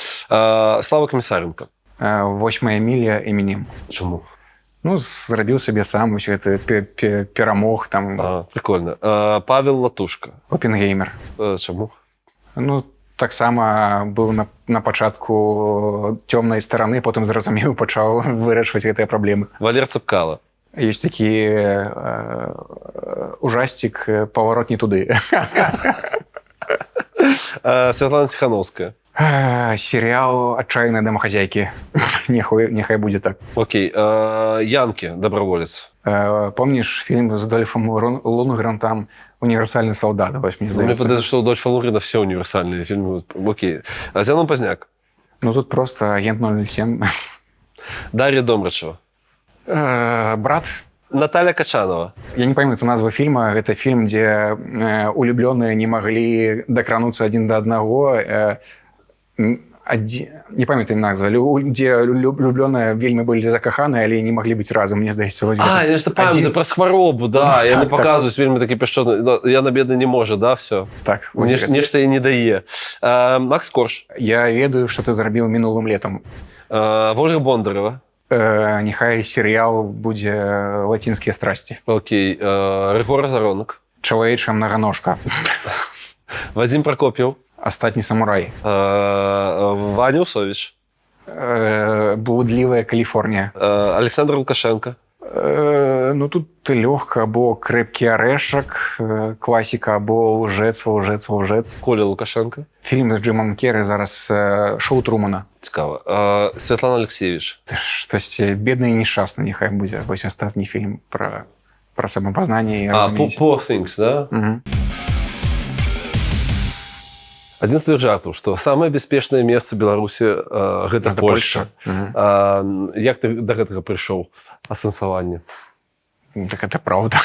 Слава Камісаренко. «Восьмая миля» Эминем. Чаму? Ну, зрабіў сабе сам усё это, перамог там. Прикольно. Павел Латушка. Опенгеймер. Чаму? Ну, таксама быў на пачатку цёмнай стараны, потым зразумеў, пачаў вырашваць гэтыя праблемы. Валер Цапкала. Есть такі ужастик «Поворот не туды». Святлана Ціханоўская. Сериал «Отчаянные домохозяйки». Нехай будет так. Окей. Янки, доброволец. Помнишь фильм с Дольфом Лундгреном, там «Универсальный солдат»? Вось, мне Ну, мне здаецца. падаецца, что у Дольфа Лундгрена все универсальные фильмы. Окей. Зянон Пазняк. Ну, тут просто агент 007. Дарья Домрачева. Брат. Наталья Качанова. Я не пойму эту назву фильма. Это фильм, где улюблённые не могли дакрануцца один до одного. Не памятаю назву. Где влюблённые вельмі были закаханы, але не могли быть разом. Мне здаецца, вось А, гэта я ж памятаю адзін- про хваробу, да. Так, Яны так. показываюць вельмі такі пяшчотны. Но яна, бедная, не можа, да, все. Так, вось гэта. Нешта і не дае. Макс Корж. «Я ведаю, што ты зрабіў мінулым летом». Ольга Бондарева. Нехай серыял будзе «Латинские страсти». Окей. Рыгор Азаронак. «Чалавечая многоножка». Вадзім Пракоп'еў. «Астатні самурай». Ваня Усович. «Блудливая Калифорния». Александр Лукашенко. Ну, тут лёгка: або «Крепкий орешек», класіка, або «Лжец, лжец, лжец». Коля Лукашенко. Фільм з Джимом Керрі зараз, «Шоу Трумана». Цікава. Святлана Алексіевіч. Це ж штось «Бедный и несчастный», нехай будзе. Вось астатні фільм пра самапазнанне і А, разуменне. Poor Things, да? Мгм. Адзін з твоих жартаў, што самае бяспечнае месца Беларусі гэта Гэта Польша. Мгм. А, як ты да гэтага прыйшоў, асэнсаванне? Ну, так это правда.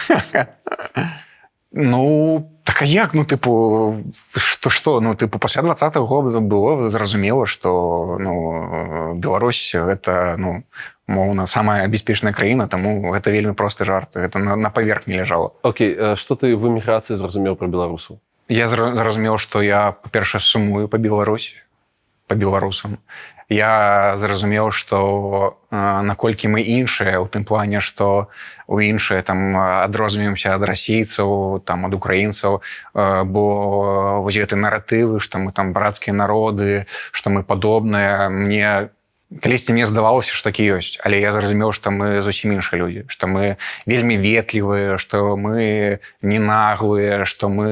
Ну, так а як? Ну, тыпу, что? Ну, тыпу, пасля 20-го года было зразумела, что, ну, Беларусь — это, ну, умоўна, самая бяспечная краіна, таму гэта вельмі просты жарт. Гэта на паверхні ляжала. Окей, што ты в эміграцыі зразумеў пра беларусаў? Я зразумеў, што я, па-першае, сумую па Беларусі, па беларусам. Я зразумеў, што наколькі мы іншыя ў тым плане, што у іншыя там адрозніваемся ад расійцаў, там, ад украінцаў, бо вось гэты наратывы, што мы там брацкія народы, што мы падобныя, мне калісьці мне здавалася, што такі ёсць, але я зразумеў, што мы зусім іншыя людзі, што мы вельмі ветлівыя, што мы не наглыя, што мы,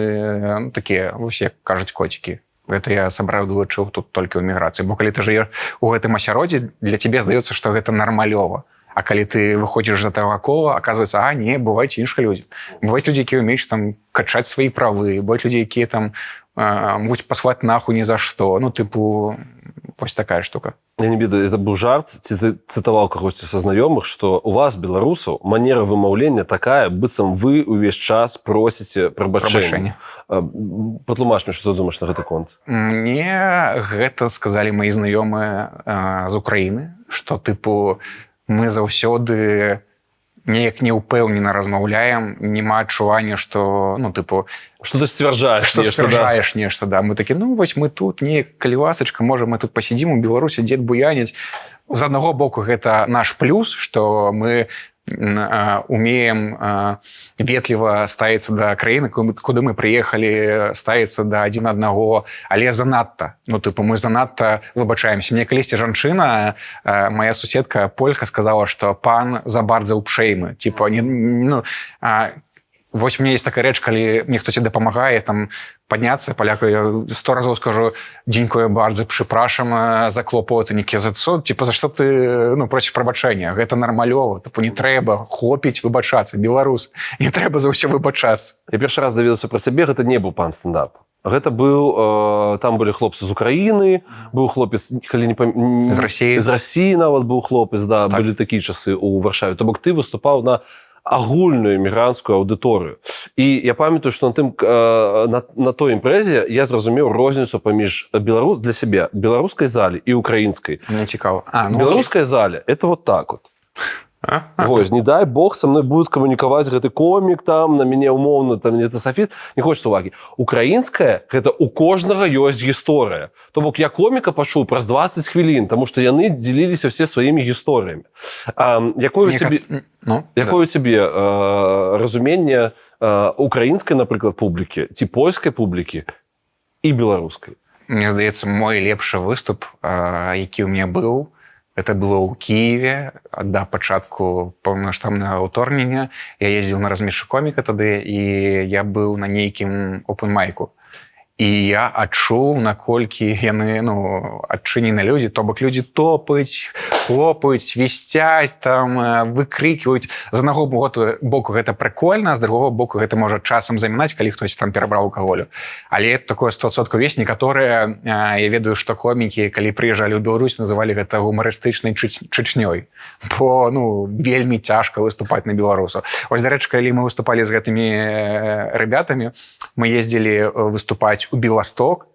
ну, такія, вось, як кажуць, коцікі. Гэта я сапраўды адчуў тут толькі ў эміграцыі, бо калі ты жывеш у гэтым асяроддзі, для цябе здаецца, што гэта нармалёва. А калі ты выходзіш за таго кола, оказывается, а не, бываюць іншыя людзі. Бываюць людзі, якія умеюць там качаць свае правы, бываюць людзі, якія там могуць паслаць нахуй ні за што. Ну, тыпу, вось такая штука. Я не ведаю, это быў жарт ці ты цытаваў кагосьці са знаёмых, што у вас, беларусаў, манера вымаўлення такая, быццам вы увесь час просіце прабачэння. Прабачэння. Патлумач мне, што ты думаеш на гэты конт. Мне гэта сказалі мои знаёмыя з Украіны, што, тыпу, мы заўсёды неяк неўпэўнена размаўляем, няма адчування, што, ну, тыпу, что ты сцвярджаеш што нешта, да. сцвярджаеш нешта, да. Мы такі, ну, вось мы тут неяк, калі ласачка, можа, мы тут пасядзім у Беларусі, дзед буяніць. З аднаго боку, гэта наш плюс, што мы умеем ветліва ставіцца да краіны, куды мы прыехалі, ставіцца да адзін аднаго, але занадта. Ну, тыпу, мы занадта выбачаемся. Мне калісьці жанчына, моя суседка полька, сказала, што «Pan za bardzo uprzejmy». Типа, не, ну, вось у меня есть такая рэч, калі мне хтосьці дапамагае там падняцца, паляку, я сто разоў скажу: «Дзенькую bardzo, przepraszam за клопоты». Некі за co, типа, за что ты, ну, просіш прабачэння, гэта нармалёва, тыпу, не трэба, хопіць выбачацца, беларус, не трэба за ўсё выбачацца. Я першы раз даведаўся пра цябе, гэта не быў «Пан стендап». Гэта быў там былі хлопцы з Украіны, быў хлопец, калі не пам... З Расіі. З Расіі нават быў хлопец, да, Так. былі такія часы ў Варшаве. То бок ты выступаў на агульную эмігранцкую аўдыторыю. І я памятаю, што на тым на той імпрэзе я зразумеў розніцу паміж беларус для сябе беларускай залі і украінскай. Мне цікава. А, ну, Беларуская заля — это вот так вот. окей. А? Вось, не дай бог со мной будет камунікаваць гэты комік, там на мяне умоўна там не софіт не хочется увагі. Украінская — гэта у кожнага ёсць гісторыя. То бок я коміка пачуў праз 20 хвілін, тому что яны дзеліліся все сваімі гісторыямі. Якое у Мне цябе ну, якое у цябе разуменне украінскай, напрыклад, публікі ці польскай публікі і беларускай? Мне здаецца, мой лепшы выступ, які ў меня быў, Это было ў Киеве да пачатку паўнамасштабнага ўторгнення. Я ездзіў на «Разсмешы коміка» тады, і я быў на нейкім опен-майку. І я адчуў, наколькі яны, ну, адчынены людзі. То бок людзі топаюць, хлопаюць, свісцяць там, выкрыкваюць. З аднаго боку гэта прыкольна, з другого боку гэта можа часам замінаць, калі хтось там перабраў алкаголю. Але такое 100% есть. Некаторыя, я ведаю, што комікі, калі прыязджалі ў Беларусь, называлі гэта гумарыстычнай Чачнёй, бо, ну, вельмі цяжка выступаць на беларусаў. Ось, дарэчы, калі мы выступалі з гэтымі ребятамі, мы ездзілі выступаць у Беласток,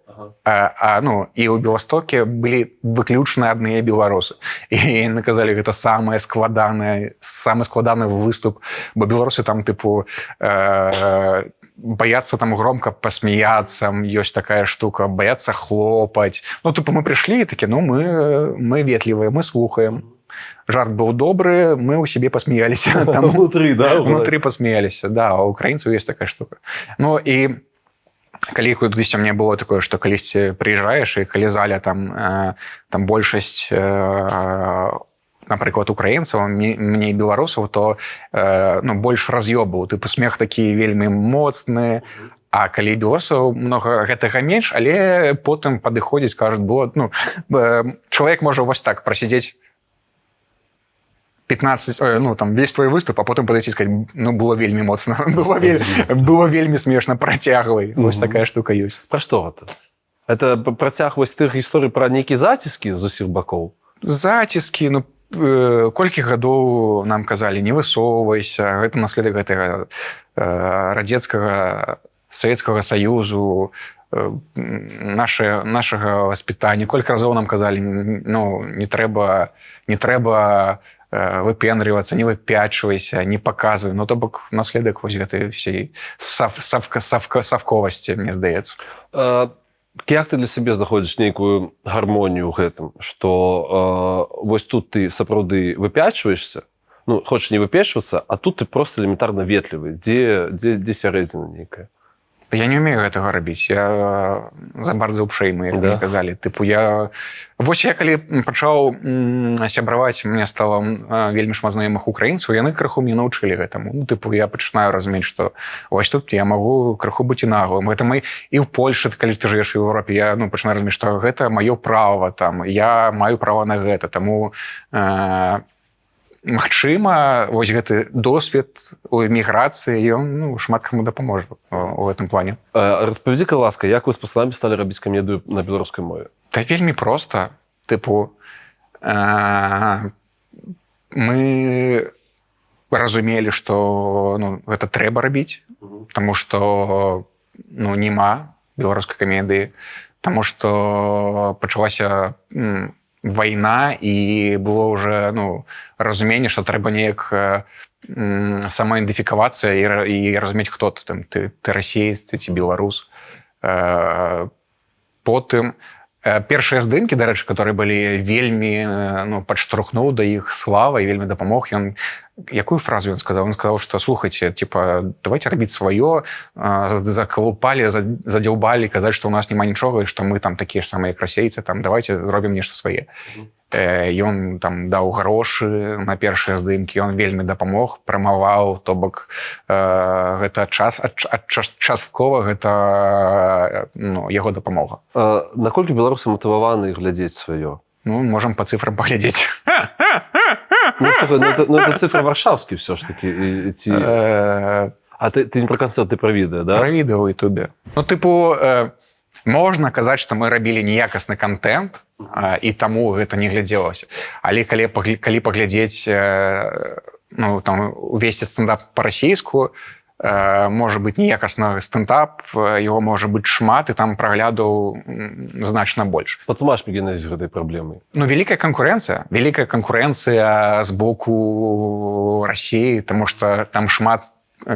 ну, і ў Беластоке былі выключна адныя беларусы, і яны казалі: гэта самае складанае, самы складаны выступ, бо беларусы там, тыпу, боятся там громко посмеяться, ёсць такая штука, боятся хлопать. Ну, тыпу, мы прыйшлі і такі: «Ну, мы ветлівыя, мы слухаем». Жарт быў добры, мы ў сябе пасмяяліся там. Внутри, да? Внутри посмеялись, да. У украінцаў есть такая штука. Ну і калі кудысьці, мне было такое, что калісьці прыязджаеш, і калі заля там, там большасць, напрыклад, украінцаў, мне беларусаў, то ну, больш раз'ёбаў, тыпу, смех такі вельмі моцны. А калі беларусаў много, гэтага менш, але потым падыходзіць, кажуць, было, ну, чалавек можа вось так прасядзець 15, ой, ну, там весь твой выступ, а потым подойти, сказать: «Ну, было вельмі моцна, было вельмі смешна, працягвай». Вось такая штука ёсць. Пра што гэта? Это працяг вось тых гісторый пра нейкія заціскі з усіх бакоў? Заціскі, ну, колькі гадоў нам казалі: «Не высоўвайся». Гэта наследак гэтага радзецкага, Савецкага Саюзу, нашага воспитания. Колькі разоў нам казалі: «Ну, не трэба выпендрывацца, не выпячвайся, не паказвай». Ну, то бок наследак вось гэтай всей савковасці, мне здаецца. Як ты для сябе знаходзіш нейкую гармонію ў гэтым, што вось тут ты сапраўды выпячваешься, ну, хочаш не выпечвацца, а тут ты просто элементарна ветлівы? Дзе сярэдзіна нейкая? Я не умею гэтага рабіць, я забардзаў пшэймы, як мне казалі. Тыпу, я вось, я калі пачаў сябраваць, мне стала вельмі шмат знаёмых украінцаў, яны крыху мне навучылі гэтаму. Ну, тыпу, я пачынаю разумець, што вось тут я магу крыху быць і наглым. Гэта мы і ў Польшы, калі ты жывеш у Еўропе, я, ну, пачынаю разумець, што гэта маё права, там я маю права на гэта. Таму магчыма, вось гэты досвед у эміграцыі, ён, ну, шмат каму дапаможа у гэтым плане. Распавядзі, калі ласка, як вы з пацанамі сталі рабіць камедыю на беларускай мове? Та вельмі проста. Тыпу, мы разумелі, што, ну, гэта трэба рабіць, таму што, ну, няма беларускай камедыі, таму што пачалася вайна і было уже, ну, разуменне, што трэба неяк самаідэнтыфікавацца і разумець, хто ты там, ты расеец ты ці беларус. Потым першыя здымкі, дарэчы, которые былі вельмі, ну, падштурхнуў да іх Слава і вельмі дапамог ён. Якую фразу ён сказал? Он сказал, что: «Слухайте, типа, давайте рабіць сваё, заколупали, задзяўбалі казаць, что у нас няма нічога і что мы там такія ж самыя, як расейцы, там, давайте зробім нешта свае». Ён там даў грошы на першыя здымкі, ён вельмі дапамог, прамаваў, то бок гэта час часткова гэта, ну, яго дапамога. Наколькі беларусы матываваны глядзець сваё? Ну, можам по цифрам паглядзець. Ну, слухай, ну, это цифры варшаўскі все ж таки і, ці. А ты не про канцэрт, ты про відэа, да? Про відэо ў Ютубе. Ну, тыпу, можна казаць, што мы рабілі неякасны контент і таму гэта не глядзелася, але калі паглядзець, ну, там увесь стендап па-расейску, можа быць, неякасны стендап, его можа быць шмат, і там праглядаў значна больш. Патлумач мне генезіс гэтай праблемы. Ну, вялікая канкурэнцыя з боку России, тому что там шмат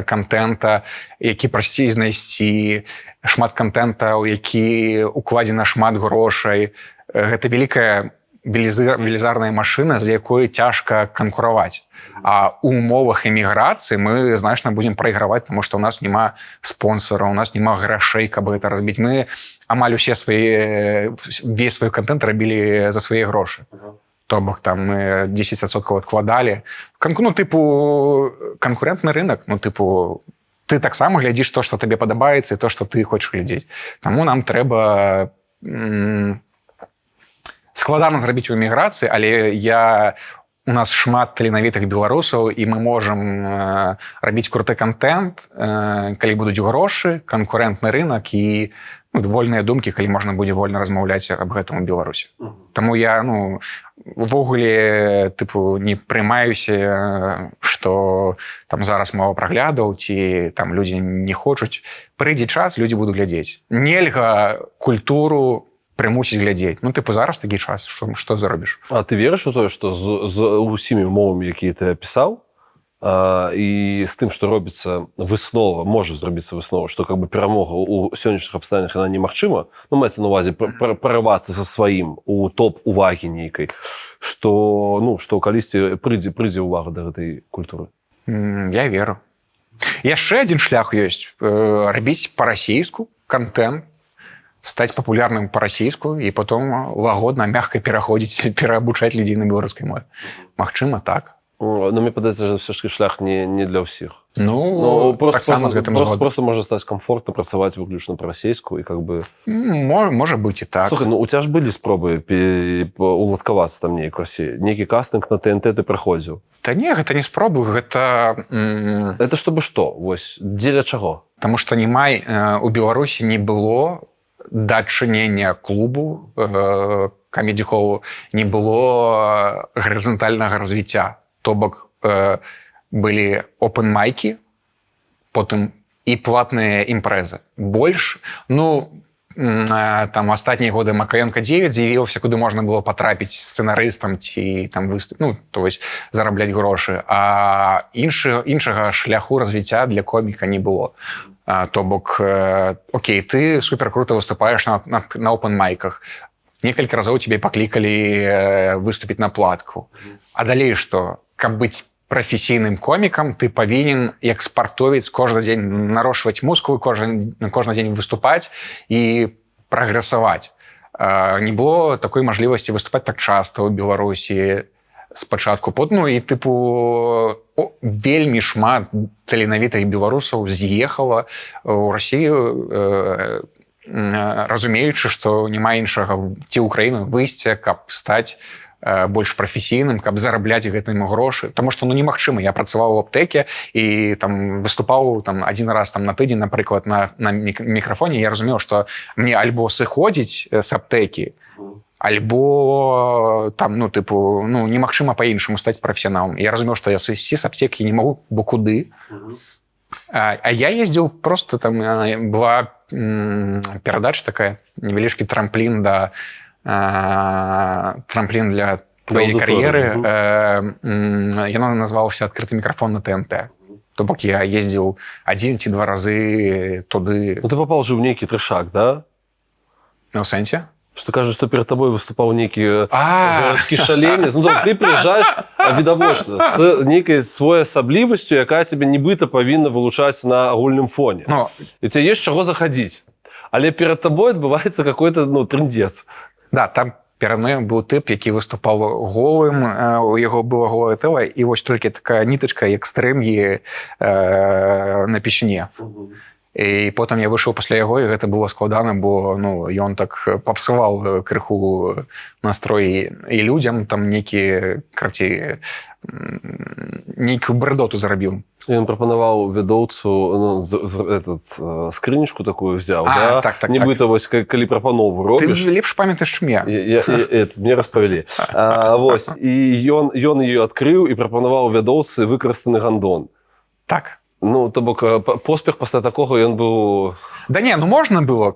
контента, які прасцей знайсці, шмат контента, у які укладзена шмат грошай. Гэта вялікая, велізарная машына, з якой цяжка канкураваць. А у умовах эміграцыі мы значна будзем прайграваць, тому что у нас няма спонсора, у нас няма грашэй, каб гэта разбіць. Мы амаль усе свае, весь свой контент рабілі за свае грошы. То бок там мы 10% адкладалі. Ну, тыпу, канкурентны рынок, ну, тыпу, ты таксама глядзіш то, што табе падабаецца, і то, што ты хочаш глядзець. Таму нам трэба складана зрабіць у эміграцыі, але у нас шмат таленавітых беларусаў, і мы можам рабіць круты кантэнт, калі будуць грошы, канкурэнтны рынок і, ну, вольныя думкі, калі можна будзе вольна размаўляць аб гэтым у Беларусі. Таму я, ну, увогуле, тыпу, не прымаюся, што там зараз мала праглядаў ці там людзі не хочуць. Прыйдзе час, людзі будуць глядзець. Нельга культуру прымусіць глядзець. Ну, тыпу, зараз такі час, што зробіш. А ты верыш у тое, што з усімі умовамі, якія ты апісаў, і з тым, што робіцца выснова, можа зрабіцца выснова, што как бы перамога ў сённяшніх абставінах, яна немагчыма, ну, маецца на увазе прарывацца са сваім у топ увагі нейкай, што, ну, што калісьці прыйдзе ўвага да гэтай культуры? Я веру. Яшчэ адзін шлях ёсць: рабіць па-расейску кантэнт, стаць папулярным па-расейску і потом лагодна, мягка пераходзіць, пераабучаць людзей на беларускай мове. Магчыма, так. Ну, мне падаецца, што ўсё ж таки шлях не для ўсіх. Ну, Ну, просто, таксама просто, з гэтым просто, згодны. просто можа стаць комфортна працаваць выключна па-расейску і как бы Можа быць і так. Слухай, ну у тебя ж былі спробы уладкавацца там неяк у Расіі. Нейкі кастынг на ТНТ ты праходзіў. Та не, гэта не спробы, гэта Это чтобы што? Вось дзеля чаго? Таму што няма, у Беларусі не было дачынення клубу камедзі-холу, не было гарызантальнага развіцця. То бок былі опен-майкі потым і платныя імпрэзы. Больш, ну, там астатнія годы Макаёнка 9 з'явіўся, куды можна было патрапіць сцэнарыстам ці там выступ, ну, то есть зарабляць грошы, а іншага шляху развіцця для коміка не было. То бок окей, ты супер круто выступаеш на опен-майках, некалькі разоў тебе паклікалі выступіць на платку, а далей што? Каб быць прафесійным комікам, ты павінен, як спартовец, кожны дзень нарошчваць мускулы, кожны дзень выступаць і прагрэсаваць. Не было такой мажлівасці выступаць так часта ў Беларусі спачатку. Ну і, тыпу, вельмі шмат таленавітых беларусаў з'ехала ў Расію, разумеючы, што няма іншага, ці ўкраіну, выйсця, каб стаць больш прафесійным, каб зарабляць гэтым грошы. Таму што, ну, немагчыма. Я працаваў у аптэке і там выступаў там один раз там на тыдзень, напрыклад, на мікрафоне. Я разумеў, што мне альбо сыходзіць з аптэкі, альбо там, ну, тыпу, ну, немагчыма по-іншаму стаць прафесіяналам. Я разумеў, што я сысці з аптэкі не магу, бо куды? А я ездзіў просто там, была перадача такая, невялічкі трамплін да трамплін для твоей аудыторыі, кар'еры. мгм. Яно называлася «Открытый микрофон» на ТНТ. То бок я ездзіў адзін ці два разы туды. Ну, ты попал же ў нейкі трэшак, да? Ну, у сэнсе? Што кажуць, што перад табой выступаў нейкі А, гарадскі шаленец. Ну, то ты прыязджаеш, відавочна, з нейкай своеасаблівасцю, якая цябе нібыта павінна вылучаць на агульным фоне. Ну, І тебе есть чаго заходзіць. Але перад табой адбываецца какой-то, ну, трындец. Да, там перад мной быў тып, які выступал голым, у яго было голае тела і вось толькі такая нітачка, як стрэнгі, на пісюне. І потым я выйшаў пасля яго, і гэта было складана, бо, ну, ён так папсаваў крыху настрой і людзям там нейкі, карацей, нейкую брыдоту зрабіў. Ён прапанаваў вядоўцу, ну, этот, скрынечку такую взяў, А, да? так. Нібыта вось калі прапанову Ты робіш. лепш памятаеш, чым я. Это, мне распавялі. Вось, і ён ее адкрыў і прапанаваў вядоўцы выкарыстаны гандон. Так. Ну, то бок поспех пасля такога ён быў. Да не, ну, можна было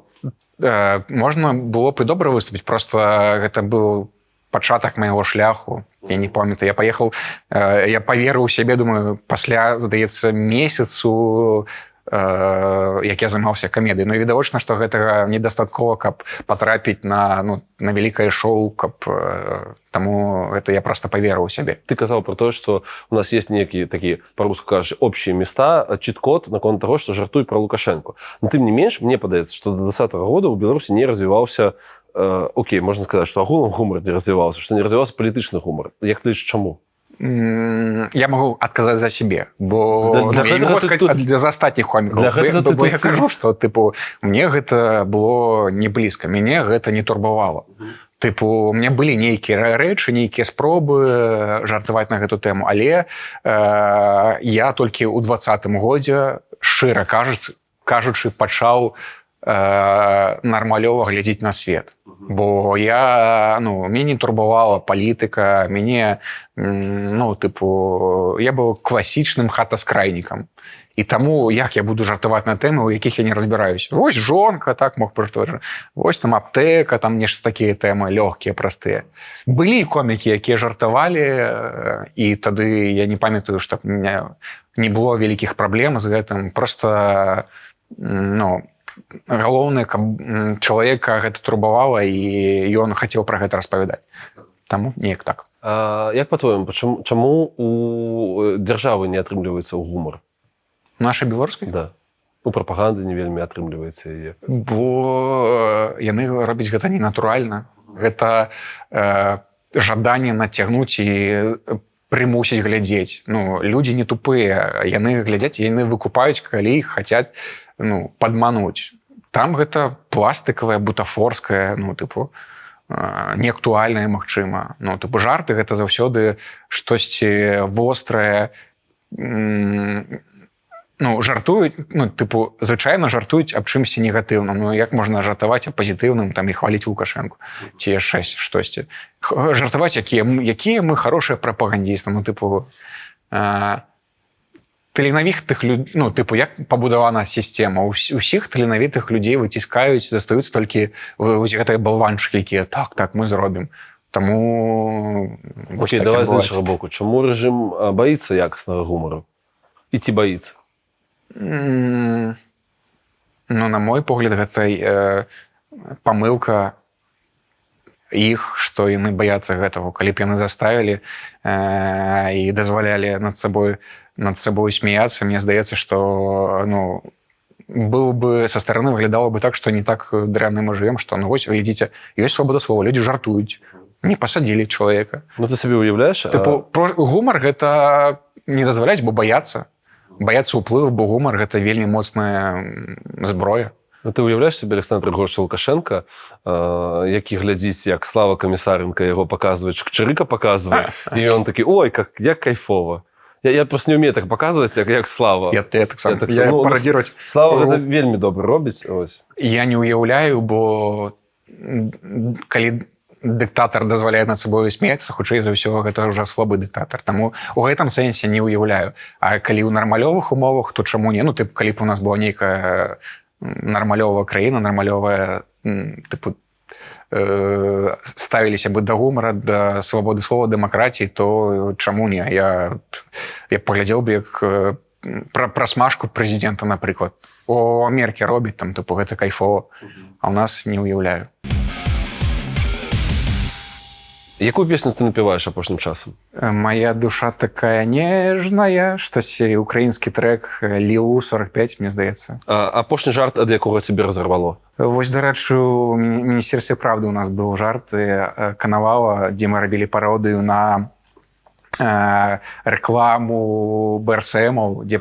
б і добра выступіць, просто гэта быў пачатак майго шляху. Я не памятаю, я паехаў, я паверыў у сябе, думаю, пасля, здаецца, месяцу, як я займаўся камедыяй. Ну і відавочна, што гэтага недастаткова, каб патрапіць на, ну, на вялікае шоу, каб таму гэта я просто паверыў у сябе. Ты казаў про тое, что у нас есть некія такія, по-руску кажучы, общие места, чит-код наконт того, что жартуй про Лукашенко. Но тым не менш, мне падаецца, что до 20 года у Беларусі не развіваўся Окей, можна сказаць, што агулам гумар не развіваўся, што не развіваўся палітычны гумар. Як ты лічыш, чаму? Я магу адказаць за сябе, бо Для ну, я не гэтага магу ты адказаць за астатніх комікаў. Для гэтага бо, ты бо я тут кажу, што, тыпу, мне гэта было не блізка, мяне гэта не турбавала. Тыпу, у меня былі нейкія рэчы, нейкія спробы жартаваць на гэту тэму, але я толькі ў 20-м годзе, шчыра кажучы, пачаў нармалёва глядзець на свет. Бо я, ну, мяне не турбавала палітыка, мяне, ну, тыпу, я быў класічным хатаскрайнікам. І таму як я буду жартаваць на тэмы, у якіх я не разбіраюсь? Вось жонка, так, мог пажартаваць. Вось там аптэка, там нешта, такія тэмы лёгкія, простыя. Былі комікі, якія жартавалі, і тады я не памятаю, што меня не было вялікіх праблем з гэтым. Просто ну, галоўнае, каб чалавека гэта турбавала і ён хацеў пра гэта распавядаць. Таму неяк так. А, як па-твойму, чаму у дзяржавы не атрымліваецца ў гумар? Нашай, беларускай? Да. У прапаганды не вельмі атрымліваецца яе. Бо яны робяць гэта ненатуральна. Гэта жаданне нацягнуць і прымусіць глядзець. Ну, людзі не тупыя, яны глядзяць, яны выкупаюць, калі іх хацяць, ну, падмануць. Там гэта пластыкавая, бутафорская, ну, тыпу, неактуальная, магчыма. Ну, тыпу, жарты — гэта заўсёды штосьці вострае, ну, жартуюць, ну, тыпу, звычайна жартуюць аб чымсьці негатыўным. Ну, як можна жартаваць аб пазітыўным там і хваліць Лукашэнку ці яшчэ штосьці, жартаваць, якія мы хорошыя прапагандісты? Ну, тыпу, таленавітых люд, ну, тыпу, як пабудавана сістэма: усіх таленавітых людзей выціскаюць, застаюцца толькі вось гэтыя балванчыкі, якія: «Так, так, мы зробім». Таму вось Окей, так давай з адбываецца. іншага боку. Чаму рэжым баіцца якаснага гумару? І ці баіцца? Ну, на мой погляд, гэта памылка іх, што яны баяцца гэтага. Калі б яны заставілі і дазвалялі над сабой смеяться, мне здаецца, што, ну, был бы со стороны, выглядало бы так, что не так дрянно мы живем, что, ну, вось, глядзіце, ёсць свабода слова, люди жартуюць, не посадили человека. Ну, ты сабе уяўляеш? Тыпу, гумар — гэта не дазваляць, бо баяцца ўплыву, бо гумар — гэта вельмі моцная зброя. Ну, ты уяўляеш сабе Александра Григорьевича Лукашенко, які глядзіць, як Слава Камісаренко яго паказвае, чырыка паказвае, і ён такі: «Ой, як кайфова». Я просто не умею так паказваць, як Слава. Я таксама Я так я ну, парадзіраваць. Слава гэта вельмі добра робіць. Ось. Я не уяўляю, бо калі дыктатар дазваляе над сабою смеяцца, хутчэй за ўсё, гэта ўжо слабы дыктатар. Таму у гэтым сэнсе не ўяўляю. А калі ў нармалёвых умовах, то чаму не? Ну, ты калі б у нас была нейкая нармалёвая краіна, нармалёвая, тыпу, ставіліся бы да гумара, да свабоды слова, дэмакратіі, то чаму не? Я паглядзеў бы, як пра прасмажку прэзідэнта, напрыклад, у Амерыкі робіць, там, тыпу, гэта кайфова, а ў нас не ўяўляю. Якую песню ты напяваеш апошнім часам? «Моя душа такая нежная», штось украінскі трек, Лілу 45, мне здаецца. А, апошні жарт, ад якога цябе разарвало? Вось, дарэчы, у Міністерстве правды у нас быў жарт Канавала, дзе мы рабілі пародыю на рэкламу БРСМаў, дзе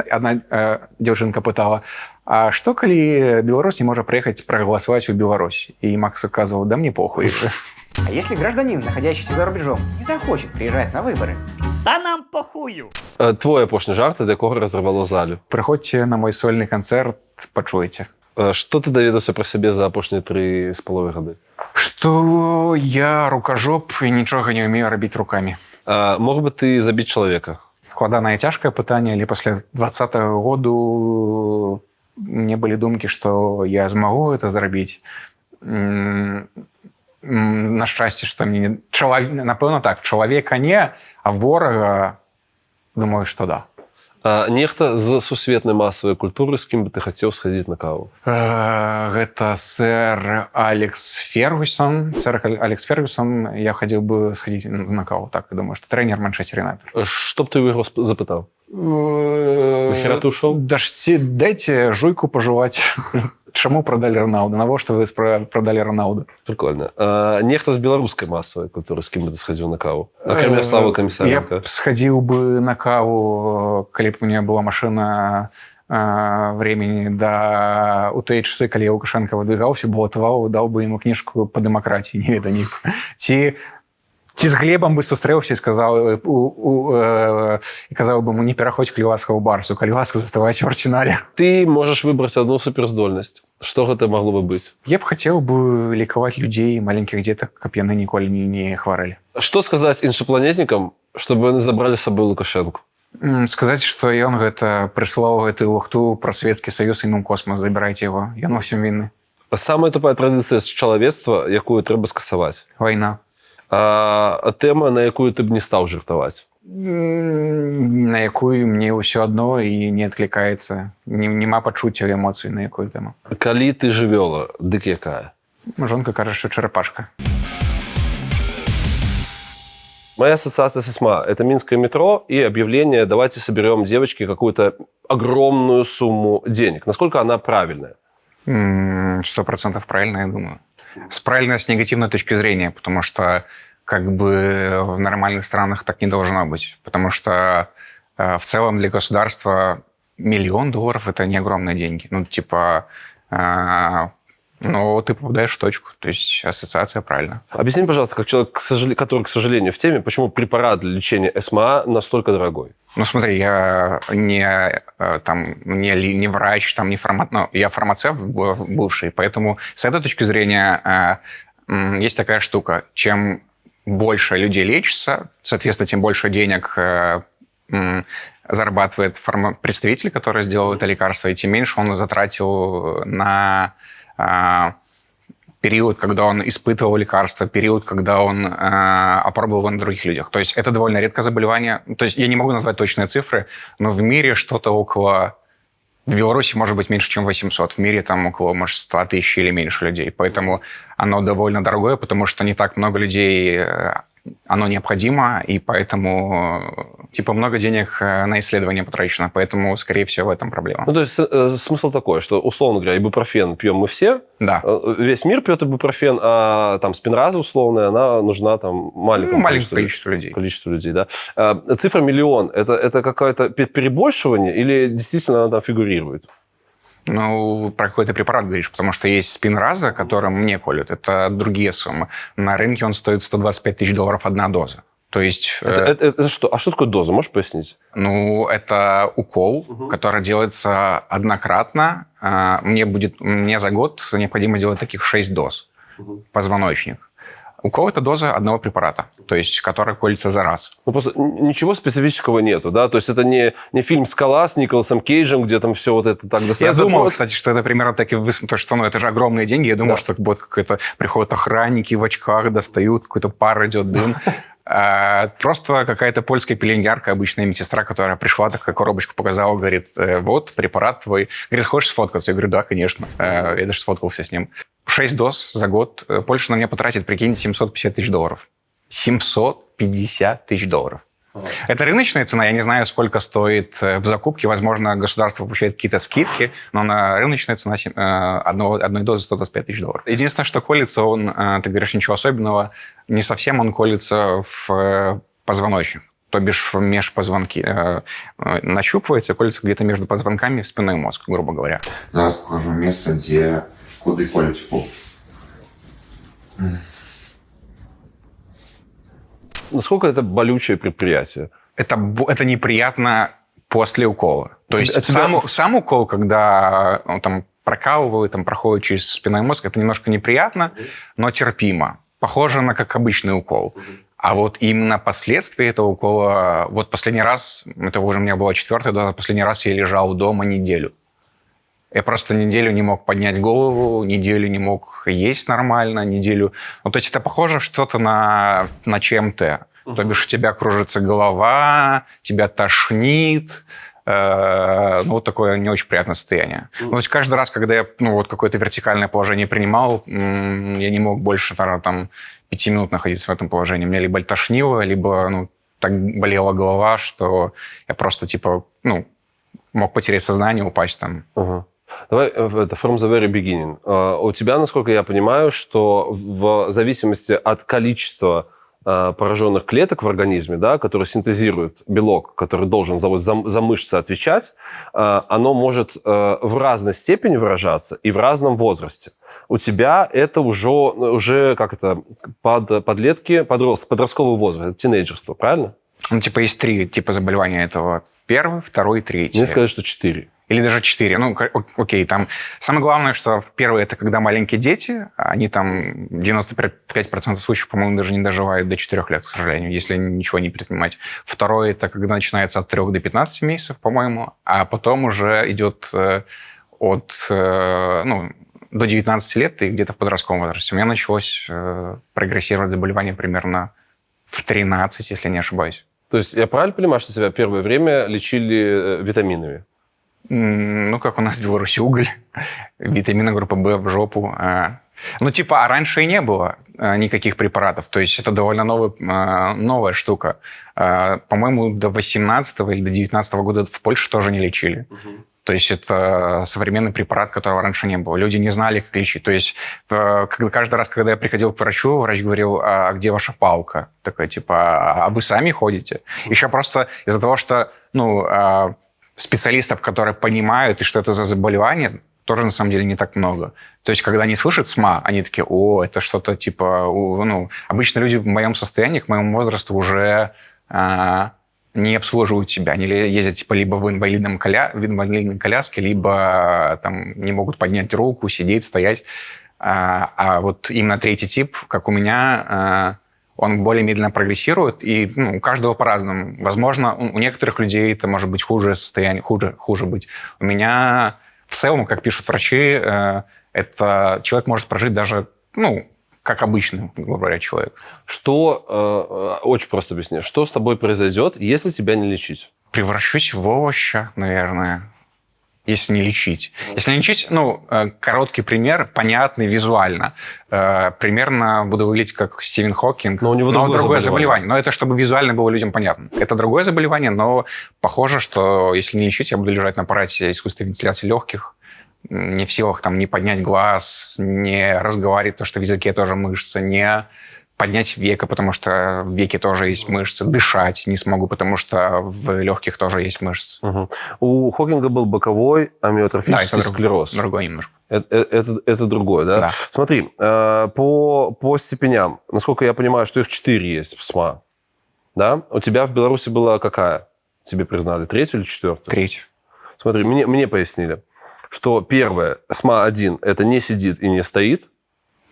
одна дзяўчынка пытала: «А што, калі беларус не можа прыехаць прагаласаваць у Беларусь?» І Макс адказваў: «Да мне похуй». А если гражданин, находящийся за рубежом, не захочет приезжать на выборы? Да нам похую! Твой апошні жарт, ад якога разарвало залю? Прыходзьце на мой сольны канцэрт, пачуеце. Што ты даведаўся пра сябе за апошнія 3,5 гады? Што я рукажоп і нічога не ўмею рабіць рукамі. Мог бы ты забіць чалавека? Складанае, цяжкае пытанне, але пасля 20-го году мне былі думкі, што я змагу это зрабіць. На шчасце, што мне не... Напэўна, так, чалавека не, а ворага, думаю, што да. Нехта з сусветнай масавай культуры, з кім бы ты хацеў схадзіць на каву? Гэта сэр Алекс Фергюсон. Сэр Алекс Фергюсон, я хацеў бы схадзіць на каву, так, думаю, што трэнер Манчестер Юнайтед. Што б ты ў яго запытаў? Нахера ты ушел? Дажце, дайте жуйку пожевать. Чаму продали Роналду? Навошта вы продали Роналду? Прикольно. А, нехта з беларускай масавай культуры, з кім бы ты схадзіў на каву? Акрамя Славы Я Камісаренко. б схадзіў бы на каву, калі б у меня была машина времени, да, у тыя часы, калі я Лукашенко выдвигаўся, балатаваў, даў бы ему кніжку по дэмакратіі, не ведаю, ці з Глебам бы сустрэўся і сказаў і казаў бы ему: «Не пераходзь, калі ласка, ў Барсу, калі ласка, заставайся в Арсенале». Ты можаш выбраць одну суперздольнасць. Што гэта магло бы быць? Я б хацеў бы лекаваць людзей, маленькіх дзетак, каб яны ніколі не хварэлі. Што сказаць іншапланетнікам, чтобы яны забралі з сабой Лукашенко? Сказаць, што ён гэта прыслаў гэтую лухту пра Савецкі Саюз і, ну, космос, забірайце его, ён во всем вінны. Самая тупая традыцыя з чалавецтва, якую трэба скасаваць? Вайна. А тэма, на якую ты б не стаў жартаваць? На якую мне ўсё адно і не адклікаецца. Няма пачуццяў, эмоцый на якую тэму. Калі ты жывёла, дык якая? Жонка кажа, што чарапашка. Моя ассоциация с СМА – это Минское метро и объявление: «Давайте соберем, девочки, какую-то огромную сумму денег». Насколько она правильная? 100% правильно, я думаю. Правильно с негативной точки зрения, потому что как бы в нормальных странах так не должно быть. Потому что в целом для государства 1 миллион долларов – это не огромные деньги. Ну, типа, но ты попадаешь в точку. То есть ассоциация правильно. Объясни, пожалуйста, как человек, который, к сожалению, в теме, почему препарат для лечения СМА настолько дорогой? Ну, смотри, я не, там, не врач, там, не фарма... ну, я фармацевт бывший, поэтому с этой точки зрения есть такая штука. Чем больше людей лечится, соответственно, тем больше денег зарабатывает представитель, который сделал это лекарство, и тем меньше он затратил на период, когда он испытывал лекарство, период, когда он опробовал его на других людях. То есть это довольно редкое заболевание. То есть я не могу назвать точные цифры, но в мире что-то около... В Беларуси может быть меньше, чем 800. В мире там около, может, 100 тысяч или меньше людей. Поэтому оно довольно дорогое, потому что не так много людей оно необходимо, и поэтому типа много денег на исследования потрачено, поэтому, скорее всего, в этом проблема. Ну, то есть смысл такой, что, условно говоря, ибупрофен пьем мы все, весь мир пьет ибупрофен, а там спинраза условная, она нужна там маленькому, Ну, маленькому количеству людей. Количеству людей, да. Цифра миллион, это какое-то перебольшивание или действительно она там фигурирует? Ну, про какой-то препарат говоришь, потому что есть спинраза, которым мне колют, это другие суммы. На рынке он стоит 125 тысяч долларов одна доза. То есть... Это что? А что такое доза? Можешь пояснить? Ну, это укол, который делается однократно. Мне за год необходимо делать таких 6 доз. Позвоночник. Укол – это доза одного препарата, то есть которая колется за раз. Ну, просто ничего специфического нету, да? То есть это не фильм «Скала» с Николасом Кейджем, где там все вот это так достаточно. Я думал, кстати, что это примерно так и... То, что, ну, это же огромные деньги. Я думал, что вот какой-то приходят охранники в очках, достают, какой-то пар идет, дым. Просто какая-то польская пеленгярка, обычная медсестра, которая пришла, такая коробочку показала, говорит: «Вот препарат твой». Говорит: «Хочешь сфоткаться?» Я говорю: «Да, конечно». Я даже сфоткался с ним. Шесть доз за год. Польша на меня потратит, прикинь, 750 тысяч долларов. 750 тысяч долларов. Это рыночная цена, я не знаю, сколько стоит в закупке. Возможно, государство получает какие-то скидки, но на рыночная цена одной дозы 125 тысяч долларов. Единственное, что колется он, ты говоришь, ничего особенного, не совсем он колется в позвоночник, то бишь в межпозвонки. Нащупывается, колется где-то между позвонками в спинной мозг, грубо говоря. Зараз покажу место, где куды колють укол. Насколько это болючее предприятие? Это неприятно после укола. То есть сам укол, когда он там прокалывает, там проходит через спинной мозг, это немножко неприятно, но терпимо. Похоже на как обычный укол. А вот именно последствия этого укола... Вот последний раз, это уже у меня была четвертая доза, последний раз я лежал дома неделю. Я просто неделю не мог поднять голову, неделю не мог есть нормально, неделю... Ну, то есть это похоже что-то на ЧМТ. То бишь у тебя кружится голова, тебя тошнит, ну, вот такое не очень приятное состояние. Ну, то есть каждый раз, когда я, ну, вот какое-то вертикальное положение принимал, я не мог больше, наверное, там, 5 минут находиться в этом положении. Меня либо тошнило, либо, ну, так болела голова, что я просто, типа, ну, мог потерять сознание, упасть там. Ага. Давай, это from the very beginning. У тебя, насколько я понимаю, что в зависимости от количества пораженных клеток в организме, да, которые синтезируют белок, который должен за мышцы отвечать, оно может в разной степени выражаться и в разном возрасте. У тебя это уже как это, подлетки, подростковый возраст, тинейджерство, правильно? Ну, типа, есть три типа заболевания этого. Первый, второй, третий. Мне сказали, что 4. Или даже 4. Ну, окей, там... Самое главное, что первое, это когда маленькие дети, они там 95% случаев, по-моему, даже не доживают до 4 лет, к сожалению, если ничего не предпринимать. Второе, это когда начинается от 3 до 15 месяцев, по-моему, а потом уже идет от, ну, до 19 лет и где-то в подростковом возрасте. У меня началось прогрессировать заболевание примерно в 13, если не ошибаюсь. То есть я правильно понимаю, что тебя первое время лечили витаминами? Ну, как у нас в Беларуси уголь, витамины группы В в жопу. Ну, типа, а раньше и не было никаких препаратов. То есть это довольно новая штука. По-моему, до 18 или до 19 года в Польше тоже не лечили. Угу. То есть это современный препарат, которого раньше не было. Люди не знали, как лечить. То есть каждый раз, когда я приходил к врачу, врач говорил: а где ваша палка? Такая, типа, а вы сами ходите? Еще просто из-за того, что, ну, специалистов, которые понимают, и что это за заболевание, тоже на самом деле не так много. То есть, когда они слышат СМА, они такие: о, это что-то типа... Ну, обычно люди в моем состоянии, к моему возрасту уже не обслуживают себя. Они ездят типа либо в инвалидной коляске, либо там не могут поднять руку, сидеть, стоять. А вот именно третий тип, как у меня, он более медленно прогрессирует, и, ну, у каждого по-разному. Возможно, у некоторых людей это может быть хуже состояние, хуже быть. У меня в целом, как пишут врачи, это человек может прожить даже, ну, как обычный, грубо говоря, человек. Что, очень просто объясни, что с тобой произойдет, если тебя не лечить? Превращусь в овоща, наверное, если не лечить. Если не лечить, ну, короткий пример, понятный визуально. Примерно буду выглядеть как Стивен Хокинг. Но у него другое заболевание. Но это чтобы визуально было людям понятно. Это другое заболевание, но похоже, что если не лечить, я буду лежать на аппарате искусственной вентиляции легких, не в силах там не поднять глаз, не разговаривать, потому что в языке тоже мышцы, не поднять веко, потому что в веке тоже есть мышцы, дышать не смогу, потому что в легких тоже есть мышцы. Угу. У Хокинга был боковой амиотрофический, да, склероз. Другой немножко. Это другое, да? Да. Смотри, по степеням, насколько я понимаю, что их 4 есть в СМА, да? У тебя в Беларуси была какая? Тебе признали, 3-ю или 4-ю? 3-ю. Смотри, мне пояснили, что первое, СМА-1, это не сидит и не стоит.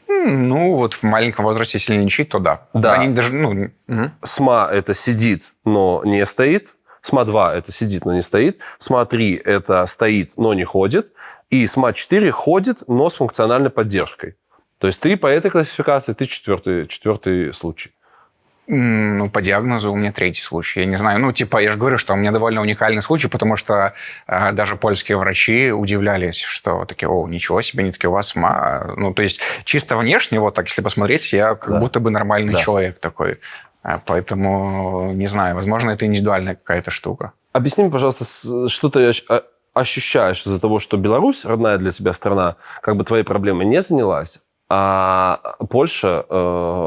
Ну, вот в маленьком возрасте, если не лечить, то да. Да. Они даже, ну, угу. СМА – это сидит, но не стоит. СМА-2 – это сидит, но не стоит. СМА-3 – это стоит, но не ходит. И СМА-4 ходит, но с функциональной поддержкой. То есть ты по этой классификации, ты четвертый случай. Ну, по диагнозу у меня 3-й случай. Я не знаю. Ну, типа, я же говорю, что у меня довольно уникальный случай, потому что даже польские врачи удивлялись, что такие: о, ничего себе, они такие, у вас СМА. Ну, то есть, чисто внешне, вот так, если посмотреть, я как будто бы нормальный человек такой. Поэтому, не знаю, возможно, это индивидуальная какая-то штука. Объясни мне, пожалуйста, что ты ощущаешь из-за того, что Беларусь, родная для тебя страна, как бы твоей проблемой не занялась, а Польша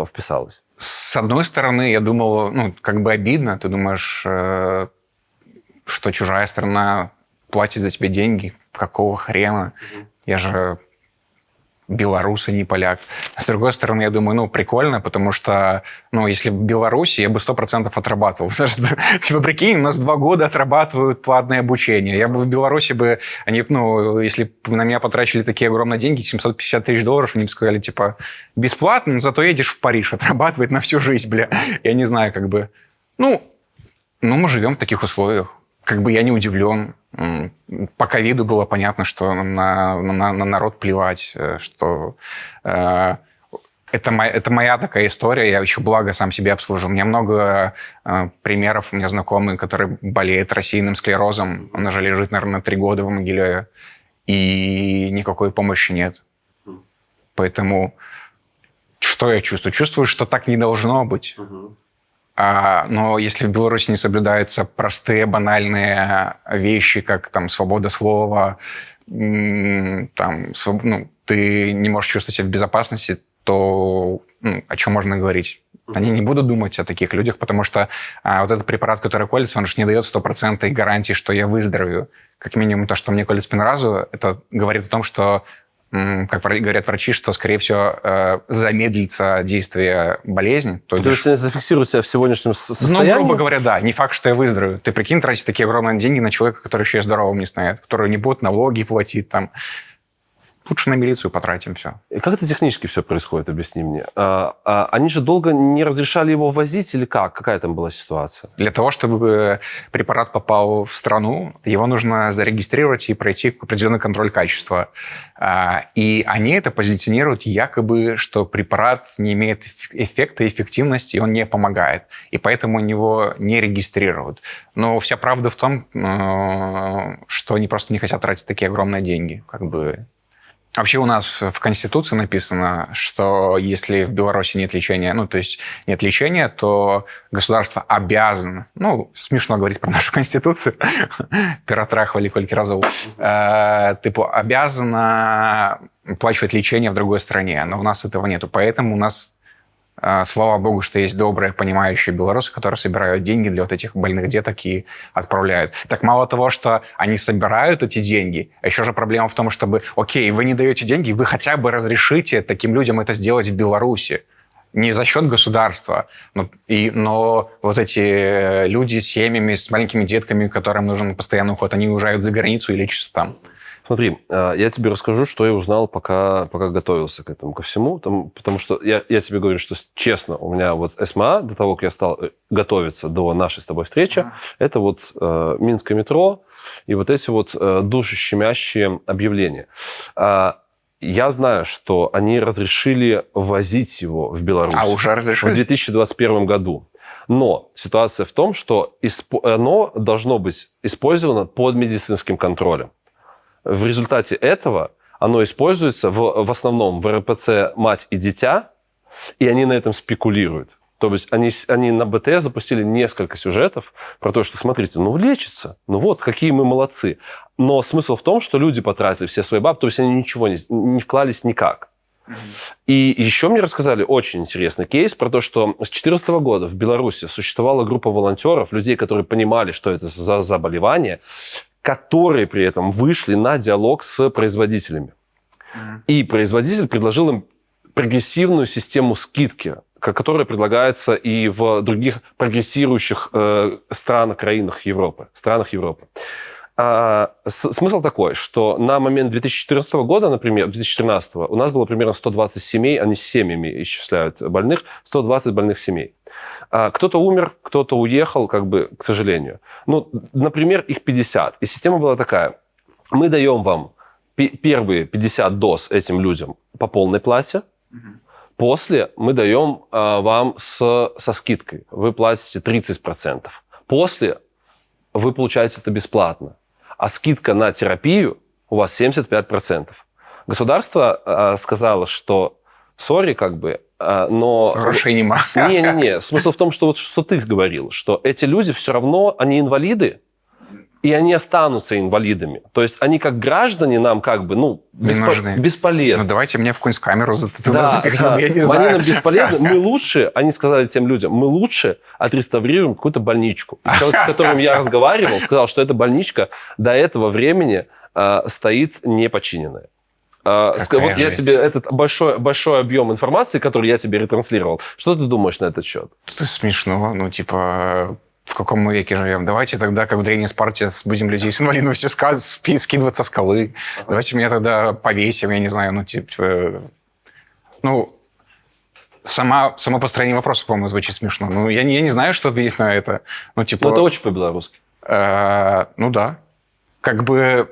вписалась? С одной стороны, я думал, ну, как бы обидно. Ты думаешь, что чужая страна платит за тебя деньги. Какого хрена? Я же белорус, а не поляк. С другой стороны, я думаю, ну, прикольно, потому что, ну, если в Беларуси, я бы 100% отрабатывал. Потому что, типа, прикинь, у нас 2 года отрабатывают платное обучение. Я бы в Беларуси бы, они, ну, если бы на меня потрачили такие огромные деньги, $750 тысяч, они бы сказали, типа, бесплатно, но зато едешь в Париж отрабатывать на всю жизнь, бля. Я не знаю, как бы... Ну, мы живем в таких условиях. Как бы я не удивлен. По ковиду было понятно, что на народ плевать, что это моя такая история, я еще благо сам себя обслужил. У меня много примеров, у меня знакомый, который болеет рассеянным склерозом, он уже лежит, наверное, 3 года в Могилеве, и никакой помощи нет. Поэтому что я чувствую? Чувствую, что так не должно быть. Но если в Беларуси не соблюдаются простые, банальные вещи, как там свобода слова, там, ну, ты не можешь чувствовать себя в безопасности, то, ну, о чем можно говорить? Они не будут думать о таких людях, потому что вот этот препарат, который колется, он же не дает стопроцентной гарантии, что я выздоровею. Как минимум то, что мне колют спинразу, это говорит о том, что, как говорят врачи, что, скорее всего, замедлится действие болезни. То есть они зафиксируют себя в сегодняшнем состоянии? Ну, грубо говоря, да. Не факт, что я выздоровею. Ты прикинь, тратить такие огромные деньги на человека, который еще и здоровым не станет, который не будет налоги платить там. Лучше на милицию потратим все. И как это технически все происходит, объясни мне. Они же долго не разрешали его возить или как? Какая там была ситуация? Для того, чтобы препарат попал в страну, его нужно зарегистрировать и пройти определенный контроль качества. И они это позиционируют якобы, что препарат не имеет эффекта, эффективности, и он не помогает. И поэтому его не регистрируют. Но вся правда в том, что они просто не хотят тратить такие огромные деньги. Как бы... Вообще у нас в Конституции написано, что если в Беларуси нет лечения, ну, то есть нет лечения, то государство обязано, ну, смешно говорить про нашу Конституцию, ператрахвали кольки разов, типа, обязано оплачивать лечение в другой стране, но у нас этого нету, поэтому у нас, слава богу, что есть добрые, понимающие белорусы, которые собирают деньги для вот этих больных деток и отправляют. Так мало того, что они собирают эти деньги, а еще же проблема в том, чтобы, окей, вы не даете деньги, вы хотя бы разрешите таким людям это сделать в Беларуси. Не за счет государства, но вот эти люди с семьями, с маленькими детками, которым нужен постоянный уход, они уезжают за границу и лечатся там. Смотри, я тебе расскажу, что я узнал, пока готовился к этому, ко всему. Потому что я тебе говорю, что честно, у меня вот СМА, до того, как я стал готовиться до нашей с тобой встречи, это вот Минское метро и вот эти вот душещемящие объявления. Я знаю, что они разрешили возить его в Беларусь. А уже разрешили? В 2021 году. Но ситуация в том, что оно должно быть использовано под медицинским контролем. В результате этого оно используется в основном в РПЦ «Мать и дитя», и они на этом спекулируют. То есть они на БТ запустили несколько сюжетов про то, что, смотрите, ну лечится, ну вот, какие мы молодцы. Но смысл в том, что люди потратили все свои бабки, то есть они ничего не вклались никак. И еще мне рассказали очень интересный кейс про то, что с 2014 года в Беларуси существовала группа волонтеров, людей, которые понимали, что это за заболевание, которые при этом вышли на диалог с производителями. И производитель предложил им прогрессивную систему скидки, которая предлагается и в других прогрессирующих странах, краинах Европы, странах Европы. Смысл такой, что на момент 2014 года, например, 2013, у нас было примерно 120 семей, они семьями исчисляют больных, 120 больных семей. Кто-то умер, кто-то уехал, как бы, к сожалению. Ну, например, их 50. И система была такая. Мы даем вам первые 50 доз этим людям по полной плате. После мы даем вам со скидкой. Вы платите 30%. После вы получаете это бесплатно. А скидка на терапию у вас 75%. Государство сказало, что сори, как бы, но... Грошей нема. Не-не-не. Смысл в том, что вот что ты говорил, что эти люди все равно, они инвалиды, и они останутся инвалидами. То есть они как граждане нам как бы, ну, бесполезны. Ну, давайте мне в какую-нибудь камеру запихнем, я не знаю. Они нам бесполезны. Мы лучше, они сказали тем людям, мы лучше отреставрируем какую-то больничку. И человек, с которым я разговаривал, сказал, что эта больничка до этого времени стоит непочиненная. Вот я тебе этот большой объем информации, который я тебе ретранслировал. Что ты думаешь на этот счет? Это смешно. Ну, типа, в каком мы веке живем? Давайте тогда, как в Древней Спарте, будем людей с инвалидностью скидываться со скалы. Давайте меня тогда повесим, я не знаю. Ну, типа... Ну, само построение вопроса, по-моему, звучит смешно. Ну, я не знаю, что ответить на это. Ну, типа... Ну, это очень по-белорусски. Ну, да. Как бы...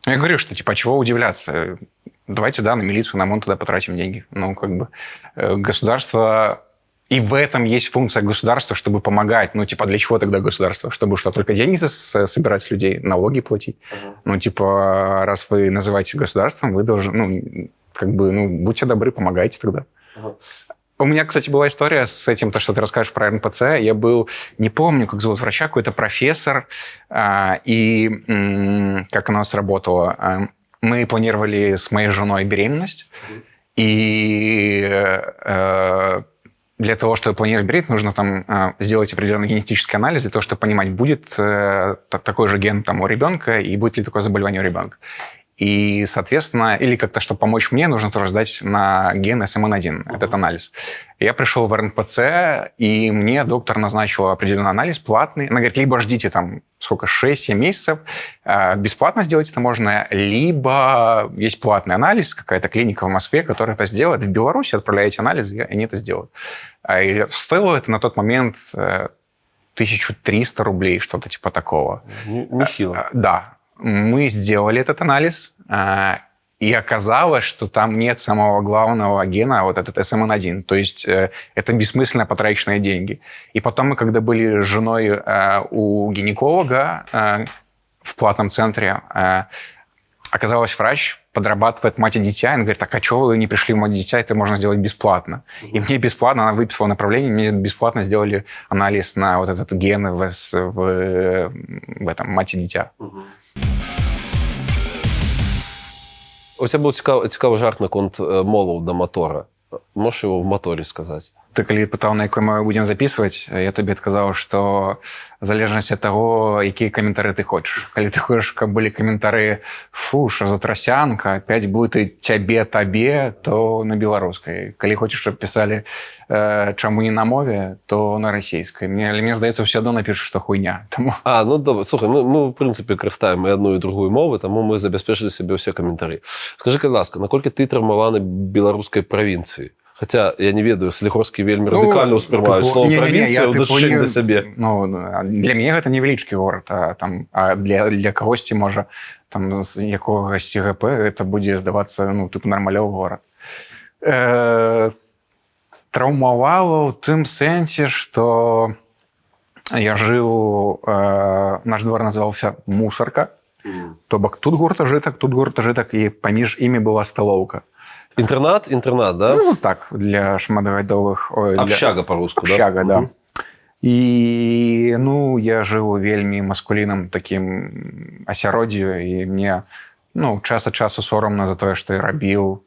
Я говорю, что, типа, чего удивляться? Давайте, да, на милицию, на ОМОН тогда потратим деньги. Ну, как бы, государство... И в этом есть функция государства, чтобы помогать. Ну, типа, для чего тогда государство? Чтобы что, только деньги собирать с людей, налоги платить? Ну, типа, раз вы называетесь государством, вы должны... Ну, как бы, ну, будьте добры, помогайте тогда. У меня, кстати, была история с этим, то, что ты расскажешь про РНПЦ. Я был, не помню, как зовут врача, какой-то профессор, и как оно сработало. Мы планировали с моей женой беременность, и для того, чтобы планировать беременность, нужно там сделать определенный генетический анализ для того, чтобы понимать, будет такой же ген там у ребенка и будет ли такое заболевание у ребенка. И, соответственно, или как-то, чтобы помочь мне, нужно тоже сдать на ген SMN1 этот анализ. Я пришел в РНПЦ, и мне доктор назначил определенный анализ, платный. Она говорит, либо ждите там, сколько, 6-7 месяцев, бесплатно сделать это можно, либо есть платный анализ, какая-то клиника в Москве, которая это сделает. В Беларуси отправляете анализы, и они это сделают. И стоило это на тот момент 1300 рублей, что-то типа такого. Нехило. Да. Мы сделали этот анализ, и оказалось, что там нет самого главного гена, вот этот SMN1. То есть это бессмысленно потраченные деньги. И потом мы, когда были с женой у гинеколога в платном центре, оказалось, врач подрабатывает «Мать и дитя». И он говорит, так а чего вы не пришли в «Мать и дитя»? Это можно сделать бесплатно. И мне бесплатно, она выписала направление, мне бесплатно сделали анализ на вот этот ген в этом «Мать и дитя». У тебя был цікавы жарт наконт моваў да мотора. Можешь его в моторе сказать? Ты калі пытаў, на якой мове будем записывать, я табе адказаў, што в залежнасці ад таго, якія каментары ты хочаш. Калі ты хочаш, каб былі каментары «Фу, що за трасянка, опять будет и цябе, табе», то на беларускай. Калі хочаш, чтоб пісалі чаму не на мове, то на расійскай. Мне здаецца, ўсё адно напішаш, што хуйня. Таму... А, ну добра. Слухай, мы в прынцыпе карыстаем і адну і другую мову, таму мы забяспечылі сабе ўсе каментары. Скажы, калі ласка, наколькі ты траўмаваны беларускай правінцыі? Хотя, я не ведаю, Салігорскі вельмі радыкальна ўспрымаюць слово правінцыя ў дачыненні да сябе. Ну, для мяне гэта невялічкі горад, а, там, а для кагосьці, можа, там, з якогась ГП гэта будзе здавацца, ну, тыпу, нармалёвы горад. Траўмавала ў тым сэнсе, што я жыў, наш двор называўся «Мусарка», то бок тут гуртажытак, і паміж імі была сталоўка. Интернат, интернат, да? Ну, так, для шматгадовых... Ой, общага по-русски, да? Общага, да. І, ну, я жыў у вельмі маскулінным такім асяроддзю, і мне, ну, час ад часу сорамна за тое, што я рабіў.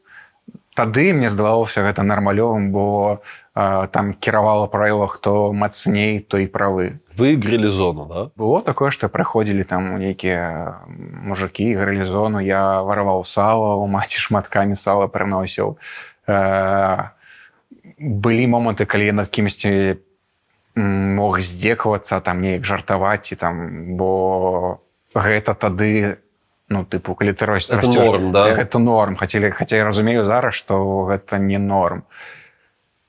Тады мне здавалася гэта нармалёвым, бо там кіравала правіла, хто мацней, той правы. Вы грели зону, да? Было такое, што прыходзілі там нейкія мужики, грели зону, я вараваў сала, у маці шматкамі сала прыносіў. Былі моманты, калі я над кімсьці мог здзекавацца, там неяк жартаваць, і там, бо гэта тады, ну, тыпу, калі ты Это расцёш, норм, да? Гэта норм. Хаця я разумею зараз, што гэта не норм.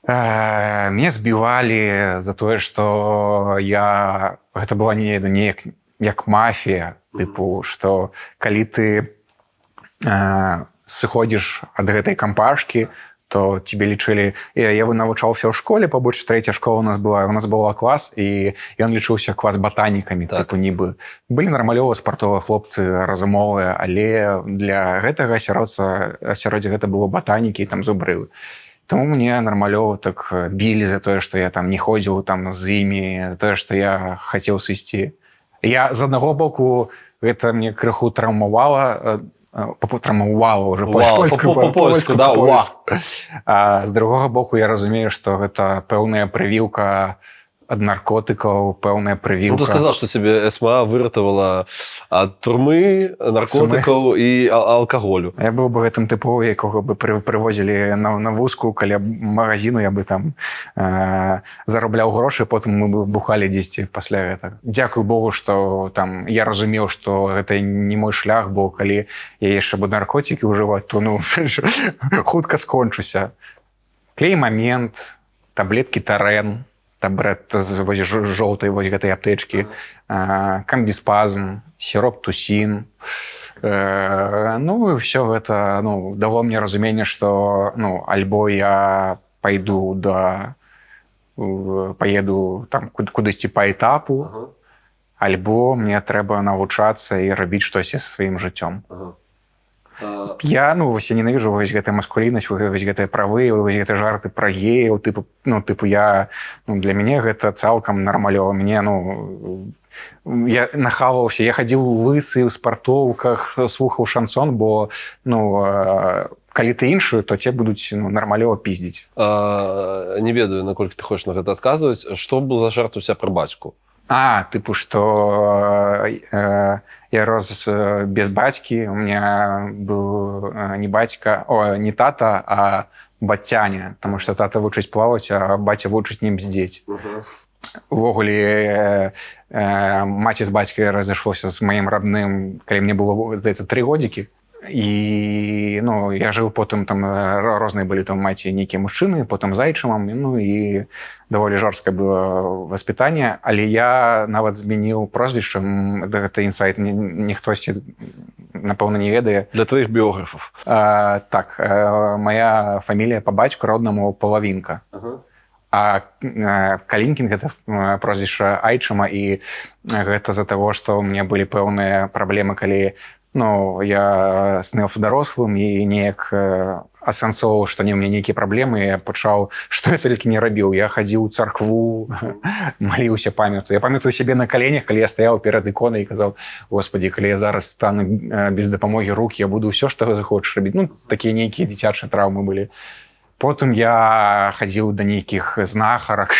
Мне збівалі за тое, што я... Гэта была не, неяк, як мафія, тыпу, што калі ты сыходзіш ад гэтай кампашкі, то тебе лічылі... Я навучаўся ў школе, побач трэцяя школа у нас была, у нас была клас, і ён лічыўся клас ботанікамі, Так. тыпу, нібы. Былі нармалёва спартовыя хлопцы, разумовыя, але для гэтага асяроддзя гэта было ботанікі і там зубрылы. Таму мне нармалёва так білі за тое, што я там не ходзіў там з імі, за тое, што я хацеў сысці. Я з аднаго боку гэта мне крыху траўмавала, траўмавала уже Вау, польску, по-польску, да, по-польску. А з другога боку я разумею, што гэта пэўная прывіўка ад наркотыкаў, пэўная прывіўка. Ну, ты сказал, что тебе СМА выратавала ад турмы, наркотыкаў і алкаголю. Я быў бы гэтым тыповы, якога бы прывозілі на вузку каля магазіну, я бы там зарабляў грошы, потым мы бы бухалі дзесьці пасля гэтага. Дзякуй Богу, што там я разумеў, што гэта не мой шлях, бо калі я яшчэ буду наркотыкі ўжываць, то ну, хутка скончуся. Клей момент, таблеткі Тарэн, табрет з вось жоўтай вось гэтай аптэчкі, камбіспазм, сіроп тусін. Ну, і ўсё гэта, ну, дало мне разуменне, што, ну, альбо я пайду поеду там кудысьці па этапу, альбо мне трэба навучацца і рабіць штосьці са сваім жыццём. Я, ну, вось я ненавижу вось гэтая маскуліннасць, вось гэтыя правы, вось гэтыя жарты пра геяў, тыпу, ну, тыпу, я, ну, для мяне гэта цалкам нармалёва. Мне, ну, я нахаваўся, я хадзіў лысы, ў спартоўках, слухаў шансон, бо, ну, калі ты іншы, то те будуць, ну, нармалёва пиздзіць. Не ведаю, наколькі ты хочаш на гэта адказваць. Што был за жарт у себя пра бацьку? А, тыпу, что я рос без бацькі, у меня был не бацька, о, не тата, а бацяня, потому что тата вучыць плаваць, а баця вучыць не бздзець. Увогуле, маці з бацькай разышлося з маім родным, калі мне было, здаецца, 3 годзікі. І, ну, я жыў потым там, розныя былі там маці, нейкія мужчыны, потым з айчымам, ну і даволі жорсткае было воспитание, але я нават змяніў прозвішча, гэта інсайт, ніхтосьці, напэўна, не ведае. Для твоих біографаў. Так, моя фамілія по бацьку роднаму Палавінка. А Калінкін — гэта прозвішча айчыма, і гэта з-за таго, што ў мяне былі пэўныя праблемы, калі, ну, я становился дарослым і неяк асэнсоўваў, што не, у мяне нейкія праблемы, я пачаў, што я толькі не рабіў. Я хадзіў у царкву, маліўся, памятаю. Я памятаю сябе на каленях, калі я стаяў перад іконай і казаў: «Господи, калі я зараз стану без дапамогі рук, я буду ўсё, што захочаш, рабіць». Ну, такія нейкія дзіцячыя траўмы былі. Потым я хадзіў да нейкіх знахарак,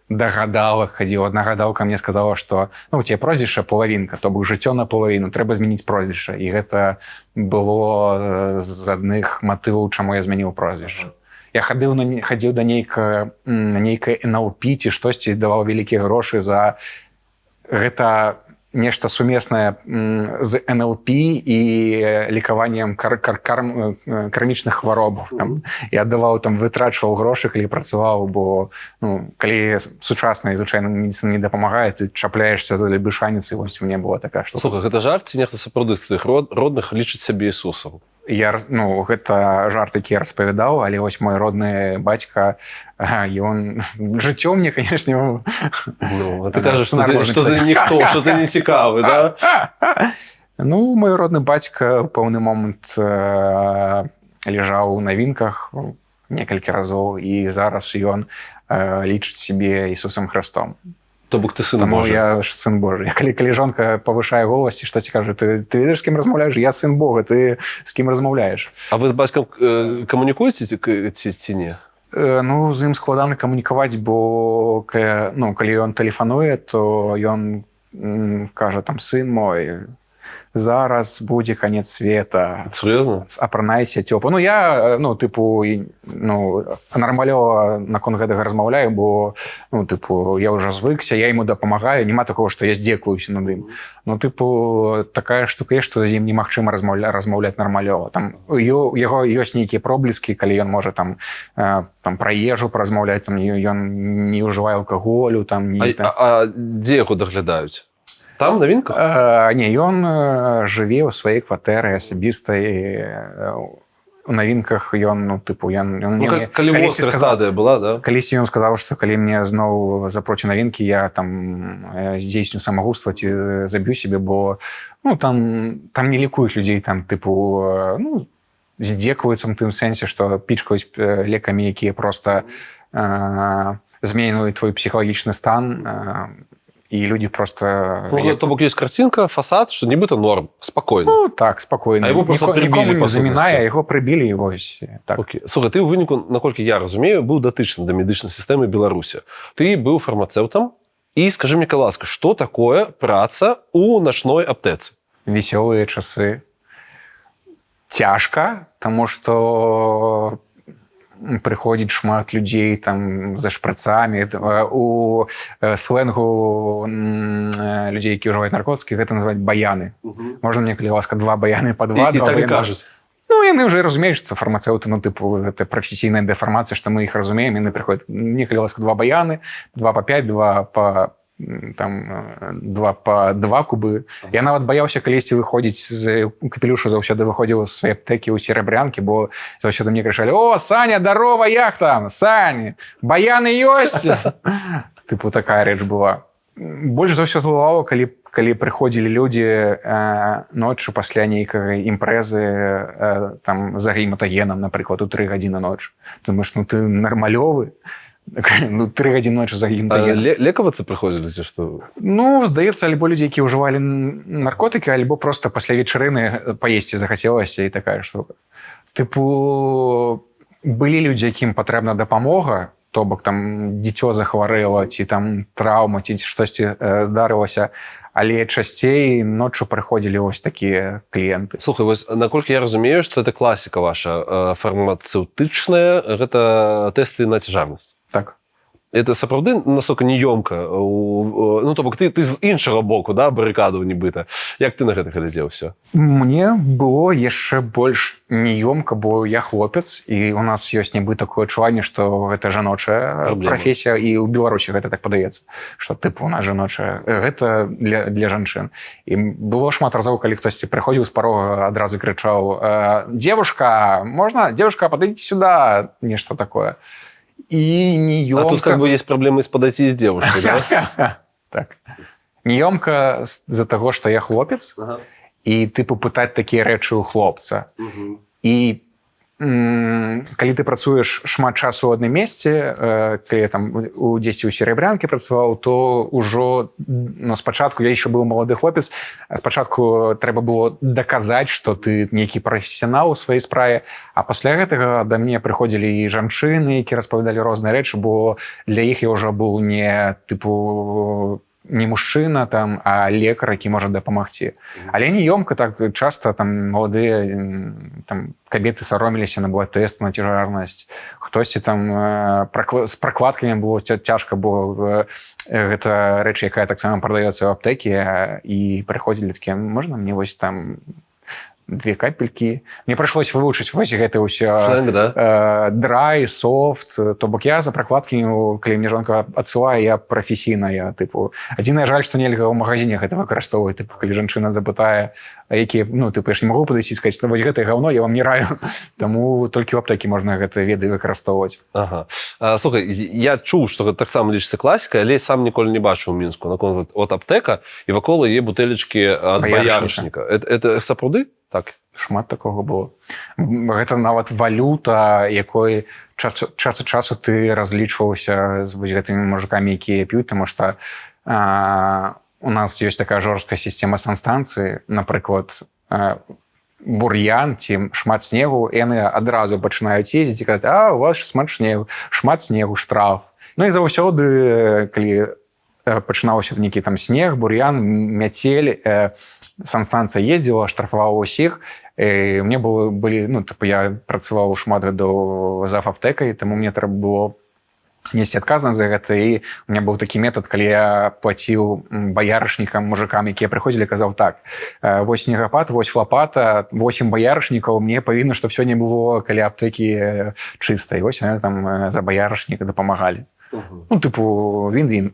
да гадалак хадзіў. Одна гадалка мне сказала, что, ну, у тебя прозвішча Палавінка, то бок жыццё наполовину, трэба змяніць прозвішча. І гэта было з адных матываў, чаму я змяніў прозвішча. Я хадзіў да нейкай НЛП ці штосьці, даваў вялікія грошы за гэта, нешта сумеснае з НЛП і лекаваннем кармічных хваробаў там. Я аддаваў там, вытрачваў грошы, калі працаваў, бо, ну, калі сучасная, звычайна, медицина не дапамагае, ты чапляешься за любы шанец, і вось у меня была такая штука. Слухай, гэта жарт ці нехта сапраўды з твоих родных лічыць сябе Ісусам? Я, ну, гэта жарт, які я распавядаў, але вось мой родны бацька, ён жыццё мне, конечно. Ну, а ты кажаш, Сцэнар что ты, можна что ты пісаць. ніхто, что ты не цікавы, да? Ну, мой родны бацька ў пэўны момант ляжаў у Навінках некалькі разоў, і зараз ён лічыць сябе Ісусам Хрыстом. То бок ты сын Таму Божы. я ж сын Божы. Калі жонка павышае голас ці штосьці кажа: Ты ведаеш, з кім размаўляеш? Я сын Бога, ты з кім размаўляеш?» А вы з бацькам камунікуеце ці не? Ну, з ім складана камунікаваць, бо ну, калі ён тэлефануе, то ён кажа там: «Сын мой, зараз будзе конец света». Сур'ёзна? Апранайся цёпла. Ну, я, ну, тыпу, ну, нармалёва наконт гэтага размаўляю, бо, ну, тыпу, я ўжо звыкся, я ему дапамагаю, няма такого, што я здзекуюся над ім. Ну, тыпу, такая штука есть, што з ім немагчыма размаўляць нармалёва. Там у яго ёсць нейкія пробліскі, калі ён можа там, там пра ежу паразмаўляць, там ён не ўжывае алкаголю, там не, там. А дзе яго даглядаюць? Там, Навінках? Не, ён жыве ў сваёй кватэры асабістай у Навінках. Ён, ну, тыпу, ён Ну, мне калі калісьці вострая сказаў- стадыя была, да? Калісьці ён сказаў, што калі мне зноў запроці Навінкі, я там здзейсню самагубства ці заб'ю сябе, бо, ну, там не лікуюць людзей, там, тыпу, ну, здзекваюцца ў тым сэнсе, што пічкаюць лекамі, якія просто зменьваюць твой псіхалагічны стан, і людзі просто Ну, то бок ёсць карцінка, фасад, што нібыта норм, спакойна. Ну, так, спакойна. А его просто прыбілі, Нікому не па замінае, сутнасці. яго прыбілі, і вось так. Окей. Слухай, ты ў выніку, наколькі я разумею, быў датычны да медычнай сістэмы Беларусі. Ты быў фармацэўтам, і скажы мне, калі ласка, што такое праца ў начной аптэцы? Веселые часы. Цяжка, таму что прыходзіць шмат людзей там за шпрыцамі. У сленгу людзей, які ўжываюць наркотыкі, гэта называць баяны. «Можна мне, калі ласка, два баяны по два?» І Два так і баяна. кажуць. Ну, яны ўжо разумеюць, што фармацэўты, ну, тыпу, гэта прафесійная дэфармацыя, што мы іх разумеем, яны прыходзяць: «Мне, калі ласка, два баяны, два по 5, два по там, два по 2 кубы». Я нават баяўся калісьці выходзіць з у капелюшу, заўсёды выходзіў з свае аптэкі ў Серабрянкі, бо заўсёды мне крычалі: «О, Саня, дарова, як там, Сань, баяны ёсць?» Тыпу, такая рэч была. Больш за ўсё злавала, калі Калі прыходзілі людзі ноччу пасля нейкай імпрэзы там за гематагенам, напрыклад, у 3 гадзіны ночы. Думаеш, ну ты нармалёвы? Ну, 3 гадзіны ночы за гематагенам. Лекавацца прыходзілі ці што? Ну, здаецца, альбо людзі, якія ўжывалі наркотыкі, альбо просто пасля вечарыны паесці захацелася, і такая штука. Тыпу, былі людзі, якім патрэбна дапамога, то бок там дзіцё захварэла ці там траўма, ці штосьці здарылася, але часцей ноччу прыходзілі вось такія кліенты. Слухай, вось наколькі я разумею, што это класіка ваша фармацэўтычная, гэта тэсты на цяжарнасць. Так. Это сапраўды настолько неёмка ну, то бок ты з іншага боку, да, барыкаду нібыта. Як ты на гэта глядзеў все? Мне было яшчэ больш неёмка, бо я хлопец, і у нас ёсць нібы такое адчуванне, што гэта жаночая Праблема. прафесія, і ў Беларусі гэта так падаецца, што тыпу у нас жаночая, гэта для жанчын. І было шмат разоў, калі хтосьці прыходзіў з парога, адразу крычаў: «Девушка, можно? Девушка, подойдите сюда», нешта такое. І неёмка. А тут как бы есть проблемы с подойти с девушкой, да? Так, неёмка з-за таго, што я хлопец, і тыпу пытаць такія рэчы ў хлопца. І калі ты працуеш шмат часу ў адным месцы, калі я там у дзесьці ў Серабранкі працаваў, то ўжо, ну, спачатку я еще быў малады хлопец, а спачатку трэба было даказаць, што ты нейкі прафесіянал у сваёй справе, а пасля гэтага да мне прыходзілі і жанчыны, які распавядалі розныя рэчы, бо для іх я ўжо быў не, тыпу, не мужчына там, а лекар, які можа дапамагці. Але неёмка, так, часта там маладыя там кабеты сароміліся набываць тэст на цяжарнасць, хтосьці там з пракладкамі было цяжка, бо гэта рэч, якая таксама прадаецца ў аптэке, і прыходзілі такія: «Можна мне вось там две капельки?» Мне прыйшлось вывучыць вось гэта ўсё. Сленг, да? Драй, софт, то бок я за пракладкі, ну, калі мне жонка адсылае, я прафесійна, я тыпу, адзінае, жаль, што нельга ў магазине гэта выкарыстоўваць. Тыпу, калі жанчына запытае, а якія, ну, тыпу, я ж не могу падысці, сказаць: «Ну, вось гэтае гаўно я вам не раю», таму толькі ў аптэкі можна гэта веды выкарыстоўваць. Ага. Слухай, я чуў, што гэта таксама лічыцца класікай, але сам ніколі не бачыў у Мінску. Наконт от аптэка і вакол яе бутэлечкі ад баярышніка. Баярышніка. Это сапраўды так? Шмат такога было. Гэта нават валюта, якой час ад часу ты разлічваўся з вось гэтымі мужикамі, якія п'юць, тому что у нас ёсць такая жорсткая сістэма санстанцыі. Напрыклад, бур'ян ці шмат снегу, яны адразу пачынаюць ездзіць і казаць: «А у вас шмат снегу, шмат снегу, штраф». Ну і заўсёды, калі пачынаўся нейкі там снег, бур'ян, мяцель, санстанцыя ездзіла, штрафавала ўсіх. Мне было былі, ну, тыпу, я працаваў шмат гадоў зав аптэкай, таму мне трэба было несці адказнасць за гэта, і у меня быў такі метод, калі я плаціў баярышнікам, мужикам, якія прыходзілі, казаў: «Так, вось снегапад, вось лопата, 8 баярышнікаў, мне павінна, чтоб сёння было каля аптэкі чыста». І вось яны там за баярышніка дапамагалі. Ну, тыпу, він-він,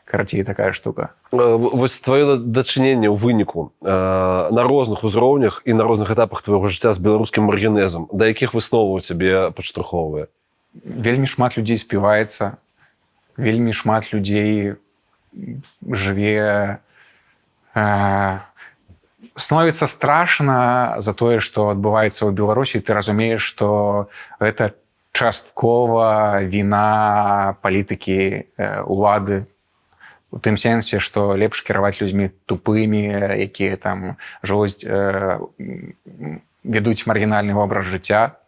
карацей, такая штука. Вось твоё дачыненне ў выніку на розных узроўнях і на розных этапах твайго жыцця з беларускім маргінезам, да якіх высноваў цябе падштурхоўвае? Вельмі шмат людзей співаецца, вельмі шмат людзей жыве, становится страшно за тое, што адбываецца ў Беларусі. Ты разумееш, што гэта часткова віна палітыкі, улады, у тым сэнсе, што лепш кіраваць людзьмі тупымі, якія там жывуць, вядуць маргінальны вобраз жыцця.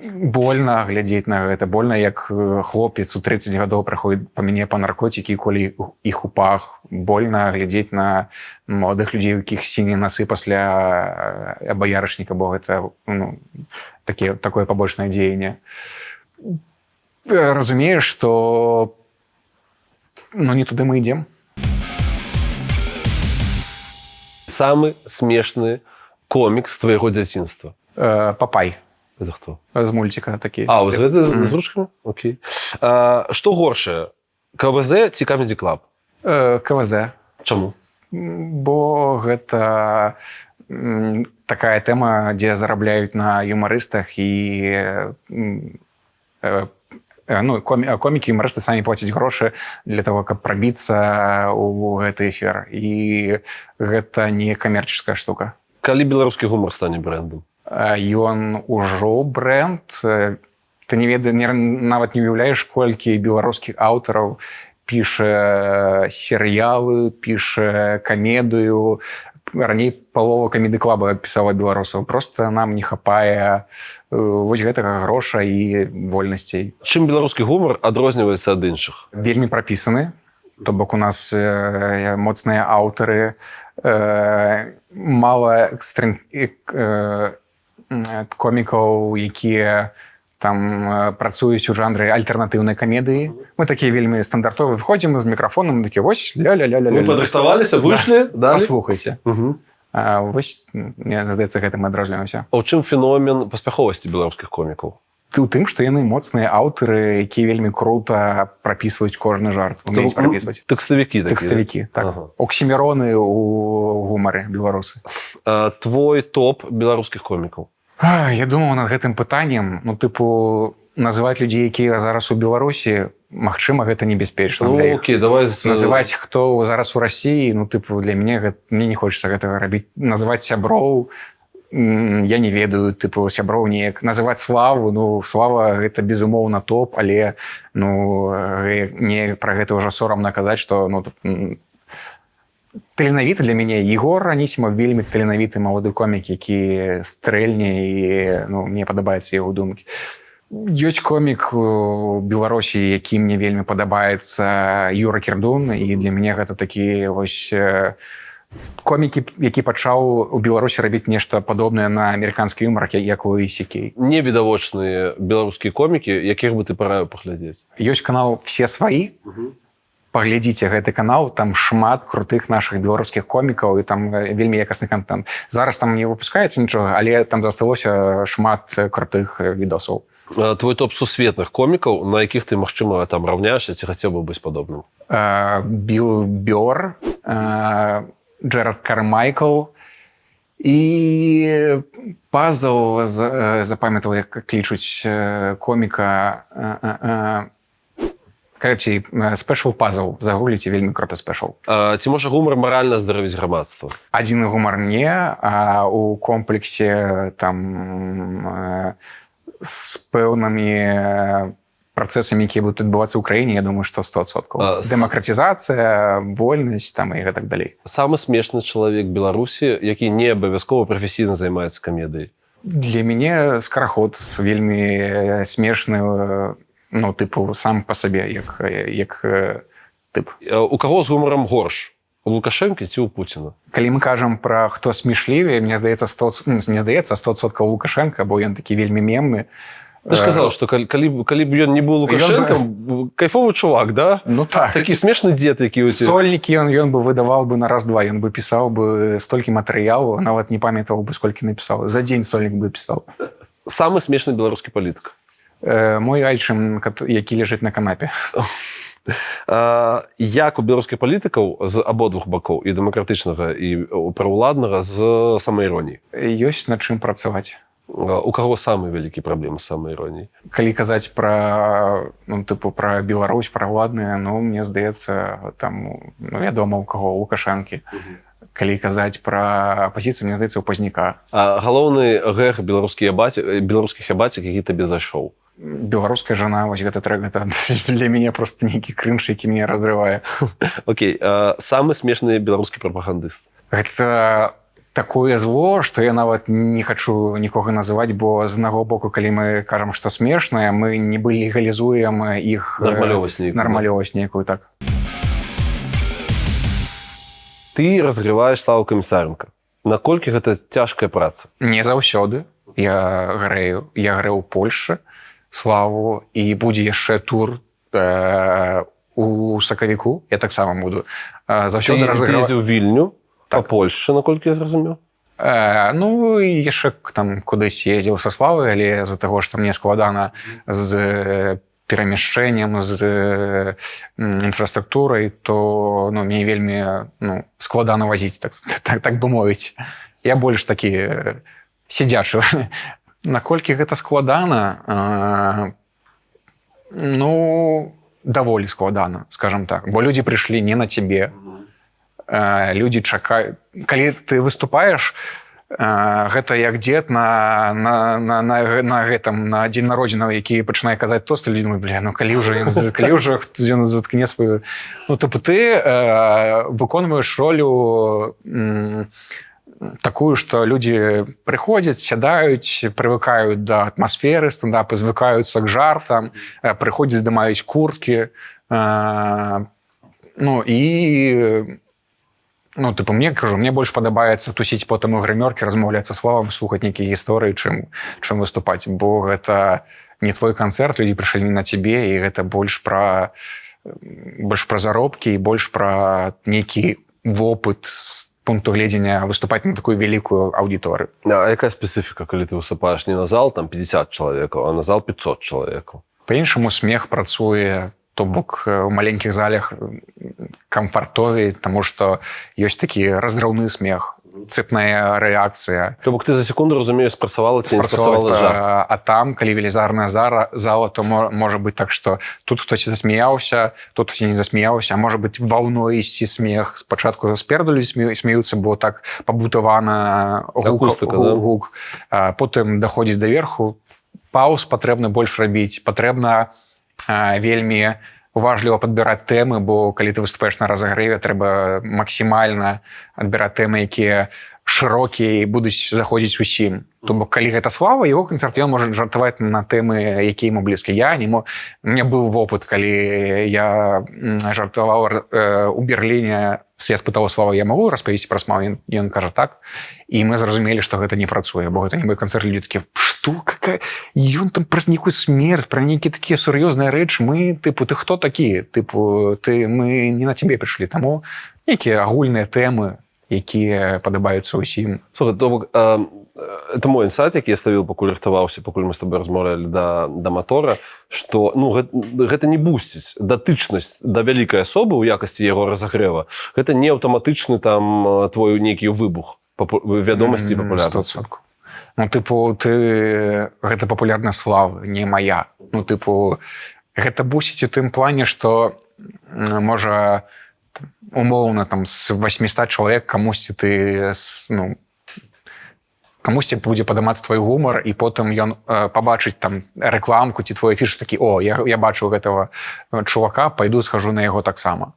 Больно глядзець на гэта, больно, як хлопец у 30 гадоў праходзіць па мяне па наркотыкі, коле іх у пах. Больно глядзець на маладых людзей, у якіх сінія насы пасля баярышніка, бо гэта, ну, такое пабочнае дзеянне. Разумееш, што, ну, не туды мы ідзем. Самы смешны комік з твайго дзяцінства? Папай. Это хто? З мульціка такі. А, вось гэта з ручкамі? Окей. Што горшае, КВЗ ці Comedy Club? КВЗ. Чаму? Бо гэта такая тэма, дзе зарабляюць на юмарыстах і Ну, комікі, юмарысты самі плацяць грошы для того, каб прабіцца у гэты эфір, і гэта не камерческая штука. Калі беларускі гумар стане брэндам? Ён ужо бренд. Ты не ведае, не, нават не уяўляеш, колькі беларускіх аўтараў піша серыялы, піша камедыю. Раней палова Камеді Клаба пісала беларусаў. Просто нам не хапае вось гэтага гроша і вольнасцей. Чым беларускі гумар адрозніваецца ад іншых? Вельмі прапісаны, то бок у нас моцныя аўтары, мала экстрэн комікаў, якія там працуюць у жанры альтэрнатыўнай камедыі. Мы такія вельмі стандартовы, входзім з мікрафонам, такі вось ля ля ля ля. Мы падрыхтаваліся, выйшлі, далі. Паслухайце. Вось, мне здаецца, гэтым адрозніваемся. А ў чым феномен паспяховасці беларускіх комікаў? Ты ў тым, што яны моцныя аўтары, якія вельмі круто прапісваюць кожны жарт, умеюць прапісваць. Тэкставікі такія. Тэкставікі, так. Оксіміроны у гумары беларусы. А, твой топ беларускіх комікаў? Я думаў над гэтым пытаннем. Ну, тыпу, называць людзей, якія зараз у Беларусі, магчыма, гэта небяспечна Ну, для іх. окей, давай з Называць, хто зараз у Расіі, ну, тыпу, для мяне мне не хочется гэтага рабіць. Называць сяброў, я не ведаю, тыпу, сяброў неяк. Называць Славу, ну, Слава гэта безумоўна топ, але, ну, не пра гэта ўжо сорамна казаць, што, ну, тут, таленавіты для мяне Егор Анісімов, вельмі таленавіты малады комік, які стрэльне, і, ну, мне падабаюцца яго думкі. Ёсць комік у Беларусі, які мне вельмі падабаецца, Юра Кірдун, і для мяне гэта такі вось комікі, які пачаў у Беларусі рабіць нешта падобнае на амерыканскі юмар, як Луі Сікей. Невідавочныя беларускія комікі, якіх бы ты параіў паглядзець? Ёсць канал «Все свои», паглядзіце гэты канал, там шмат крутых наших беларускіх комікаў, і там вельмі якасны контент. Зараз там не выпускаецца нічога, але там засталося шмат крутых відосаў. А, твой топ сусветных комікаў, на якіх ты, магчыма, там раўняешся ці хацеў бы быць падобным? Біл Бёр, Джерард Кармайкл і Пазл, запамятаў, як клічуць коміка. Карацей, спешл Пазл, загугліце, вельмі круто спешл. А, ці можа гумар маральна здаравіць грамадства? Адзіны гумар не, а у комплексе там з пэўнымі працэсамі, якія будуць адбывацца ў краіне, я думаю, што 100%. Дэмакратызацыя, вольнасць там і гэтак далей. Самы смешны чалавек Беларусі, які не абавязкова прафесійна займаецца камедыяй? Для мяне Скараход вельмі смешны, ну, тыпу, сам па сабе, як тып. У каго з гумарам горш? У Лукашэнкі ці ў Пуціна? Калі мы кажам пра хто смешлівее, мне здаецца, 100, ну, не здаецца, 100% Лукашенко, бо ён такі вельмі мемны. Ты ж казаў, што калі б ён не быў Лукашэнкам, кайфовы чувак, да? Ну так. Такі смешны дзед, які ў цябе. Сольнікі ён бы выдаваў бы на раз-два, ён бы пісаў бы столькі матэрыялу, нават не памятаў бы, сколькі напісаў. За дзень сольнік бы пісаў. Самы смешны беларускі палітык? Мой айчым, які ляжыць на канапе. А, як у беларускіх палітыкаў з абодвух бакоў, і дэмакратычнага, і праўладнага, з самаіроніяй? Ёсць над чым працаваць. А, у каго самыя вялікія праблемы з самаіроніяй? Калі казаць пра, ну, тыпу, пра Беларусь, пра ўладныя, ну, мне здаецца, там, ну, вядома, у каго, у Лукашэнкі. Калі казаць пра апазіцыю, мне здаецца, у Пазняка. А галоўны гэг беларускіх ябацік, які табе зайшоў? «Беларуская жена», вось гэты трек, гэта для мяне просто нейкі крынж, які мяне разрывае. Окей, а, самы смешны беларускі прапагандыст? Гэта такое зло, што я нават не хачу нікога называць, бо з аднаго боку, калі мы кажам, што смешнае, мы нібы легалізуем іх Нармалёвасць нейкую, да? Нармалёвасць нейкую, так. Ты разгрываеш Славу Камісаренко. Наколькі гэта цяжкая праца? Не заўсёды. Я грэю, я грэў у Польшы Славу, і будзе яшчэ тур у сакавіку, я таксама буду. Заўсёды Ты разыграва- ездзіў у Вільню, па Польшчы, наколькі я зразумеў. Ну і яшчэ там кудысь ездзіў са Славы, але з-за таго, што мне складана з перамяшчэннем, з інфраструктурай, то, ну, мне вельмі, ну, складана вазіць, так бы мовіць. Я больш такі сидзячы. Наколькі гэта складана, Ну, даволі складана, скажем так, бо людзі прыйшлі не на цябе. Людзі чакаюць, калі ты выступаеш, гэта як дзед на гэтым, на дзень народзінаў, які пачынае казаць тост, людзі думаюць: «Бля, ну калі ўжо ён калі ўжо ён заткне сваю». Ну, тыпу, ты выконваеш ролю такую, что людзі прыходзяць, сядаюць, прывыкаюць да атмасферы стендапы, звыкаюцца к жартам, прыходзяць, здымаюць курткі. Ну і, ну, тыпу, мне, кажу, мне больш падабаецца тусіць потым у грымёрке, размаўляць са Славам, слухаць нейкія гісторыі, чым выступаць, бо гэта не твой канцэрт, людзі прыйшлі не на цябе, і гэта больш пра заробкі і больш пра нейкі вопыт з пункту гледзення выступаць на такую вялікую аўдыторыю. А якая спецыфіка, калі ты выступаеш не на зал там 50 чалавекаў, а на зал 500 чалавекаў? По-іншаму смех працуе, то бок у маленькіх залях камфартовей, таму што ёсць такі раздраўны смех, цепная рэакцыя. То бок ты за секунду разумееш, спрацавала ці не спрацавала жарт. А там, калі велізарная зала, то можа быць так, што тут хтосьці засмяяўся, тут хтось не засмяяўся, а можа быць, ваўной ісці смех. Спачатку спераду людзі смеюцца, бо так пабудавана гук, Акустыка, да? гук. А потым даходзіць да верху, пауз патрэбна больш рабіць, патрэбна вельмі уважліва падбіраць тэмы, бо калі ты выступаеш на разагрэве, трэба максімальна адбіраць тэмы, якія шырокія і будуць заходзіць усім. То бок калі гэта Слава, его канцэрт, ён можа жартаваць на тэмы, якія ему блізкія. Я не мо... У меня быў вопыт, калі я жартаваў у Берліне, я спытаў Слава: «Я магу распавесці пра Смаў?» Ён кажа: «Так», і мы зразумелі, што гэта не працуе, бо гэта не мой канцэрт. Людзі такія: «Што, какая, ён там пра нейкую смерць, пра нейкія такія сур'ёзныя рэчы, мы, тыпу, ты хто такі, тыпу, ты, мы не на цябе прыйшлі». Таму нейкія агульныя тэмы, якія падабаюцца ўсім. Слухай, то бок, это мой інсайт, які я ставіў, пакуль рыхтаваўся, пакуль мы з тобой размаўлялі да матора, што, ну, гэта не бусціць датычнасць да вялікай асобы ў якасці яго разагрэва. Гэта не аўтаматычны там твой нейкі выбух вядомасці і папулярнасці. 100%. Ну, тыпу, ты, гэта папулярнасць Славы, не моя. Ну, тыпу, гэта бусіць у тым плане, што можа, там, умоўна, там з 800 чалавек камусьці ты ну, камусьці будзе падымацца твой гумар, і потым ён пабачыць там рэкламку ці твой афішу, такі: «О, я бачу гэтага чувака, пайду схожу на яго таксама».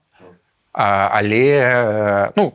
Але ну,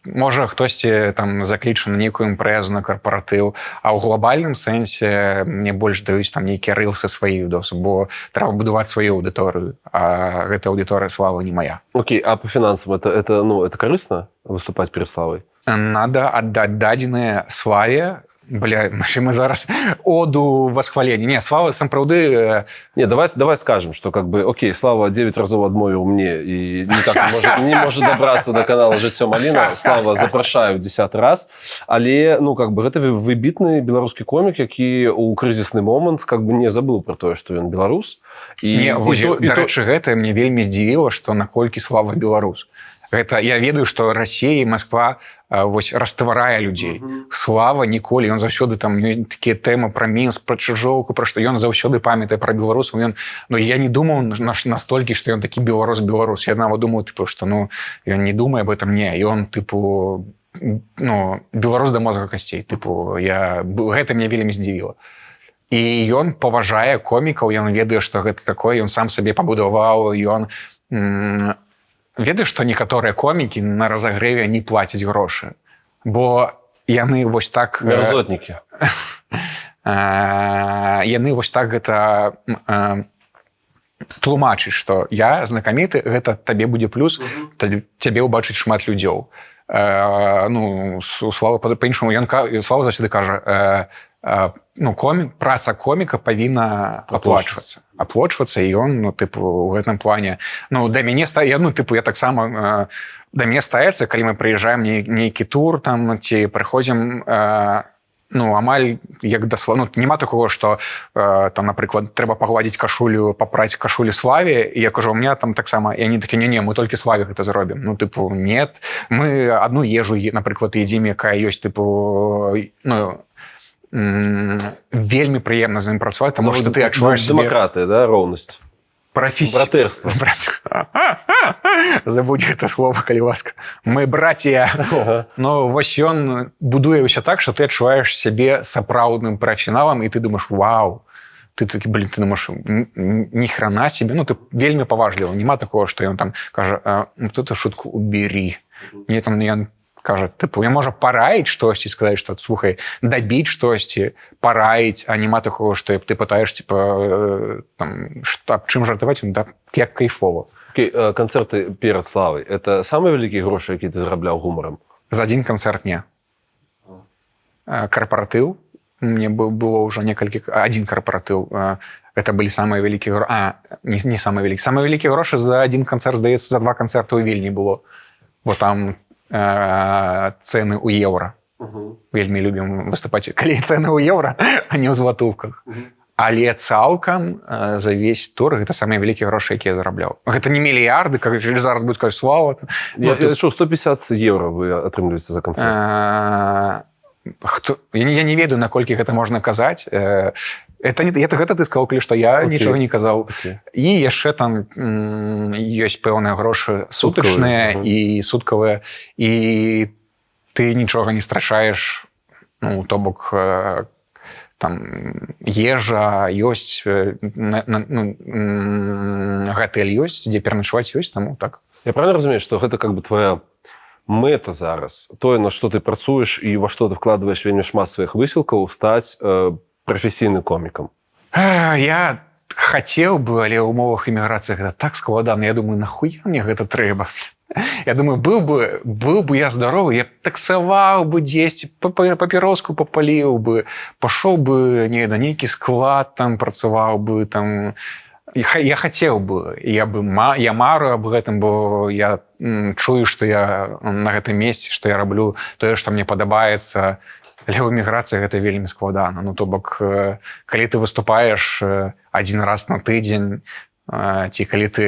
можа, хтосьці там закліча на нейкую імпрэзу, на карпаратыў, а ў глобальным сэнсе мне больш даюць там нейкія рылсы, свае відосы, бо трэба будаваць сваю аўдыторыю, а гэта аўдыторыя Славы, не моя. Окей, а по финансам это, ну, это карысна выступать перед Славой? Надо аддаць дадзеныя Славе. Бля, мы зараз оду восхвалення. Не, Слава сапраўды Не, давай, давай скажем, что, как бы, окей, Слава 9 разоў адмовіў мне и никак не может добраться до канала «Жыццё Маліна». Слава, запрашаю 10 раз. Але, ну, как бы, гэта выбітны беларускі комік, які ў крызісны момант, как бы, не забыў про тое, што ён беларус. І, не, вось, і дарэчы, гэта мне вельмі здзівіла, што наколькі Слава беларус. Гэта я ведаю, што Расія і Москва вось растварае людзей. Слава ніколі, ён заўсёды там, такія тэмы пра Мінск, пра Чыжоўку, пра што, ён заўсёды памятае пра беларусаў. Ён, ну, я не думаў настолькі, што ён такі беларус беларус. Я нават думаю, тыпу, што, ну, ён не думае об этом. Не, ён, тыпу, ну, беларус да мозга касцей. Тыпу, я, гэта мне вельмі здзівіла. І ён паважае комікаў, ён ведае, што гэта такое, ён сам сабе пабудаваў, ён ведаеш, што некаторыя комікі на разагрэве не плацяць грошы, бо яны вось так Мярзотнікі. Яны вось так гэта тлумачыць, што я знакаміты, гэта табе будзе плюс, цябе ўбачыць шмат людзёў. Ну, Слава па-іншаму, ён, Слава заўсёды кажа: ну, комік, праца коміка павінна аплочвацца. І ён, ну, тыпу, у гэтым плане, ну, да мяне ста я, ну, тыпу, я таксама, да мяне ставіцца, калі мы прыязджаем нейкі тур там ці прыходзім, ну, амаль як да, ну, няма такого, что там, напрыклад, трэба пагладзіць кашулю, папраць кашулю Славе, і я кажу: «У меня там таксама», і они такі: «Не, не, мы толькі Славе гэта зробім». Ну, тыпу, нет, мы одну ежу, напрыклад, едзім, якая ёсць, тыпу, ну. Вельмі прыемна з ім працаваць, таму Ну, што ты адчуваеш сябе Дэмакратыя, да, роўнасць. Братэрства. Брат. Забудь гэта слово, калі ласка. Мы братья. Но вось ён будуе ўсё так, что ты адчуваеш сябе сапраўдным прафесіяналам, і ты думаешь: «Вау». Ты такі: «Блин», ты думаешь: «Ни хрена себе». Ну, ты вельмі паважліва, няма такого, что ён там кажа: «А, вот эту шутку убери». Не, там ён кажа, тыпу, я можа параіць штосьці, сказаць, что, слухай, дабіць штосьці, параіць, а няма такого, что ты пытаешь, типа, там, што, аб чым жартаваць, он: «Да, як кайфова». Окей, канцэрты перад Славай — это самыя вялікія грошы, якія ты зарабляў гумарам? За один канцэрт не. Карпаратыў мне было ўжо некалькі, один карпаратыў, это былі самыя вялікія не, не самыя вялікія, самыя вялікія грошы за один канцэрт, здаецца, за два канцэрты ў Вільні было, бо там цены ў еўра. Вельмі любім выступаць, калі цены ў еўра, а не ў златувках. Але цалкам за весь тур гэта самыя вялікія грошы, якія я зарабляў. Гэта не мільярды, как зараз будет сказать Слава. Я чуў, 150 евро вы атрымліваеце за канцэрт. Хто, я не ведаю, наколькі гэта можна казаць. Это не это, гэта ты сказал, калі што, я нічога не казаў. І яшчэ там ёсць пэўныя грошы сутачныя і суткавыя, і ты нічога не страчаеш, ну, то бок там ежа ёсць, ну, гатэль ёсць, дзе пераначаваць ёсць, таму так. Я правильно разумею, что гэта как бы твоя мэта зараз, тое, на што ты працуеш і во што ты вкладваеш вельмі шмат сваіх высілкаў, стаць прафесійным комікам? Я хацеў бы, але ў умовах эміграцыі гэта так складана. Я думаю: «Нахуя мне гэта трэба?» Я думаю, быў бы я здаровы, я б таксаваў бы дзесьці, папіроску папаліў бы, пашоў бы не на нейкі склад, там працаваў бы там. І я хацеў бы, я мару аб гэтым, бо я чую, што я на гэтым месцы, што я раблю тое, што мне падабаецца. Але ў эміграцыі гэта вельмі складана. Ну, то бок калі ты выступаеш адзін раз на тыдзень ці калі ты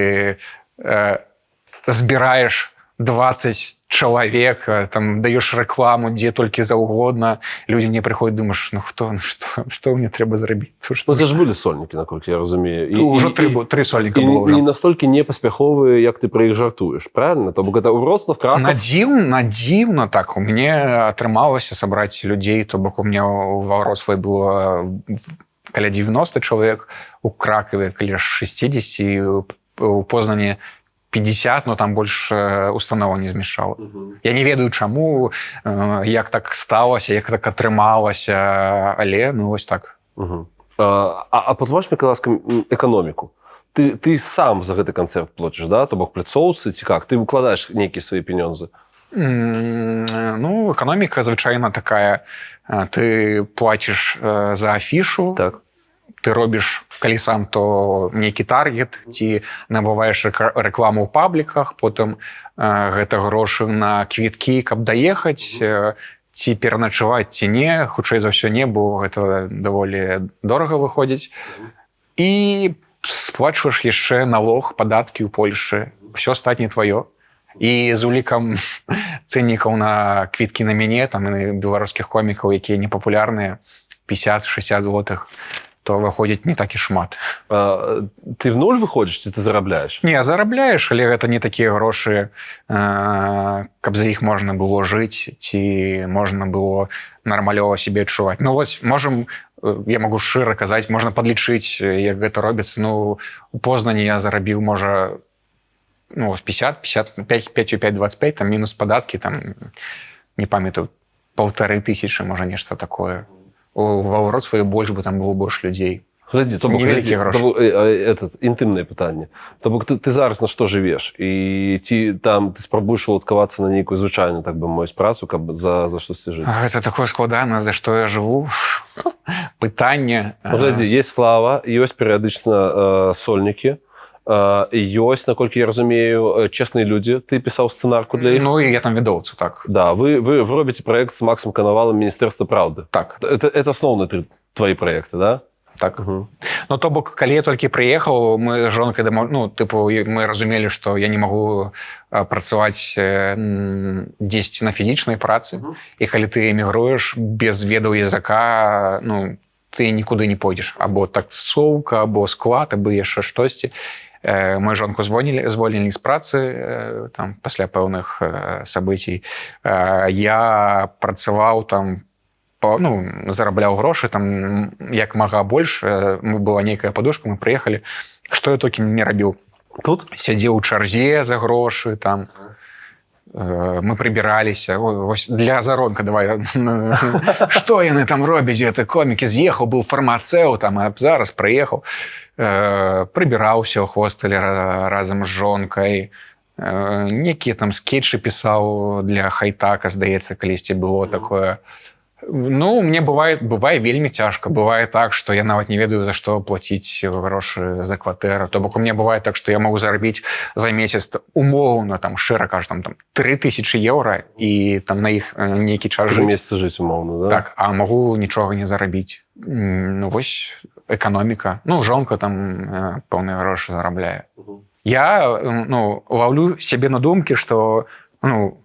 збіраеш 20 чалавек, там даеш рэкламу дзе толькі заўгодна, людзі не прыходзяць, думаеш: «Ну хто, ну што мне трэба зрабіць?» Ну, це ж былі сольнікі, наколькі я разумею. Ўжо тры сольніка і было ўжо. Не настолькі непаспяховыя, як ты пра іх жартуеш, правильно? То бок это Вроцлав, Краков. На дзіўна, так, у мяне атрымалася сабраць людзей, то бок у меня ў Вроцлаве было каля 90 чалавек, у Кракаве каля 60, і у Познані 50, но там больш установа не змяшчала. Я не ведаю чаму, як так сталася, як так атрымалася, але ну вось так. Мгм. А патлумач мне, калі ласка, эканоміку. Ты сам за гэты канцэрт плоціш, да? То бок пляцоўцы ці как? Ты выкладаеш нейкія свае пенёнзы? Ну, эканоміка звычайна такая: ты плаціш за афішу, ты робіш, калі сам, то нейкі таргет ці набываеш рэкламу ў пабліках, потым гэта грошы на квіткі, каб даехаць, ці пераначаваць, ці не, хутчэй за ўсё не, бо гэта даволі дорага выходзіць, і сплачваеш яшчэ налог, падаткі ў Польшы, все астатняе тваё. І з улікам цэннікаў на квіткі на мяне там і беларускіх комікаў, якія непапулярныя, 50-60 злотых, то выходзіць не так і шмат. А, ты в ноль выходзіш ці ты зарабляеш? Не, зарабляеш, але гэта не такія грошы, каб за іх можна было жыць ці можна было нармалёва сябе адчуваць. Ну вось можем, я могу шчыра казаць, можна падлічыць, як гэта робіцца. Ну, у Познані я зарабіў, можа, ну, вось 50, 55, 5, 5, 25, там мінус падаткі, там не памятаю, 1500, можа, нешта такое. Ва Вроцлаве больш, бы там было больш людзей. Глядзі, то бок, Невялікія глядзі, грошы. то бок, этот, інтымнае пытанне. То бок ты зараз на што жывеш? І ці там ты спрабуеш уладкавацца на нейкую звычайную, так бы мовіць, працу, каб за штосьці жыць? Гэта такое складана, за што я жыву. Пытанне. Ну, глядзі, есть Слава, ёсць перыядычна сольнікі, ёсць, наколькі я разумею, «Честные люди», ты пісаў сцэнарку для іх. Ну і я там вядоўца, так. Да, вы робіце праект з Максом Канавалам «Міністэрства праўды». Так. Это асноўныя тры твои праекты, да? Так. Ну, то бок, калі я толькі прыехаў, мы з жонкай ну, тыпу, мы разумелі, што я не магу працаваць дзесьці на фізічнай працы. І калі ты эмігруеш без ведаў языка, ну, ты нікуды не пойдзеш. Або таксоўка, або склад, або яшчэ штосьці. Мою жонку звольнілі з працы там пасля пэўных событий. Я працаваў там, ну, зарабляў грошы там як мага больш, была нейкая падушка, мы прыехалі. Што я толькі не рабіў. Тут? Сядзеў у чарзе за грошы там. Мы прыбіраліся. Ой, вось для Азаронка давай. Што яны там робяць, гэты комікі? З'ехаў, быў фармацэўтам, а зараз прыехаў. Прыбіраўся ў хостэле разам з жонкай. Некія там скетчы пісаў для Хайтака, здаецца, калісьці было такое. Ну, мне бывае вельмі цяжка. Бывае так, што я нават не ведаю, за што плаціць грошы за кватэру. То бок у меня бывае так, што я могу зарабіць за месяц умоўна, там, шчыра кажу, там 3000 еўра і там на іх нейкі час Тры жыць. месяцы жыць умоўна, да? Так, а магу нічога не зарабіць. Ну, вось эканоміка. Ну, жонка там пэўныя грошы зарабляе. Я ну, лаўлю сябе на думкі, што, ну,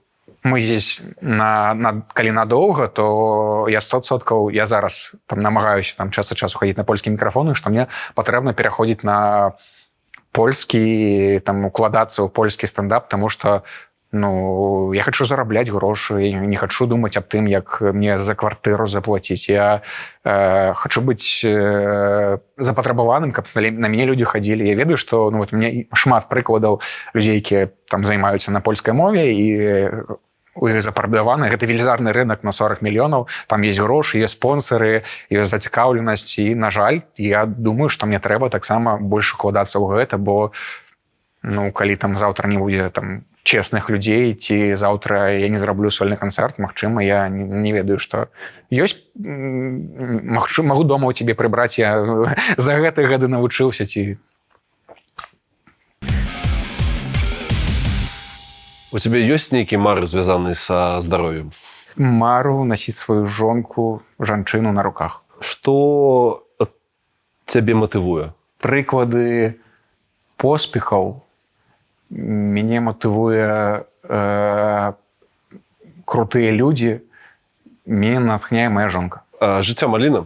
мы здесь калі надоўга, то я 100%, я зараз там намагаюся там час ад часу хадзіць на польскі мікрафоны, што мне патрэбна пераходзіць на польскі, там, укладацца ў польскі стендап, таму што, ну, я хочу зарабляць грошы, я не хочу думаць аб тым, як мне за кватэру заплаціць. Я хочу быць запатрабаваным, каб на мяне людзі хадзілі. Я ведаю, што, ну, вот у меня шмат прыкладаў людзей, якія там займаюцца на польскай мове і у іх запатрабаваны. Гэта велізарны рынок на 40 мільёнаў, там есть грошы, есть спонсоры, ёсць зацікаўленасць. І, на жаль, я думаю, што мне трэба таксама больш укладацца ў гэта, бо, ну, калі там заўтра не будзе там чесных людзей ці заўтра я не зраблю сольны канцэрт, магчыма, я не ведаю, што ёсць, магчыма, магу дома ў цябе прыбраць, я за гэты гады навучыўся ці. У цябе ёсць нейкія мары, звязаныя са здароўем? Мару насіць сваю жонку, жанчыну на руках. Што цябе матывуе? Прыклады поспехаў. Мяне матывуе крутыя людзі, мяне натхняе моя жонка. А, жыццё маліна?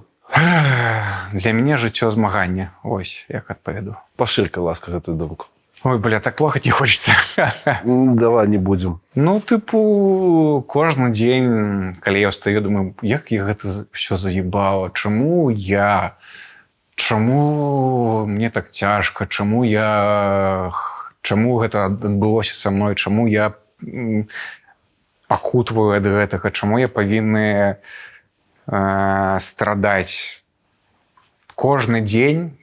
Для мяне жыццё змагання. Ось як адпавяду. Пашырка, ласка, гэтую думку. Ой, бля, так плакаць не хочется. Давай не будзем. Ну, тыпу, кожны дзень, калі я ўстаю, думаю, як я гэта всё заебала, чаму я, чаму мне так цяжка, чаму гэта адбылося са мной, чаму я пакутваю ад гэтага, чаму я павінны страдаць. Кожны дзень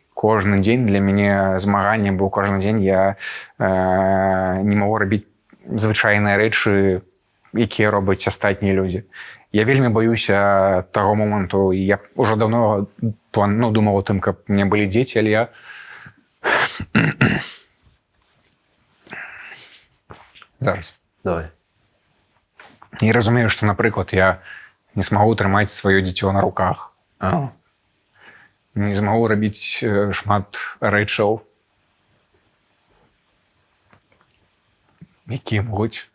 для мяне змаганне, бо кожны дзень я не магу рабіць звычайныя рэчы, якія робяць астатнія людзі. Я вельмі баюся таго моманту, і я ўжо давно ну, думаў о тым, каб у меня былі дзеці, але я зараз. Давай. Я разумею, што, напрыклад, я не смагу трымаць сваё дзіцё на руках. Не змагу рабіць шмат рэчаў, якія могуць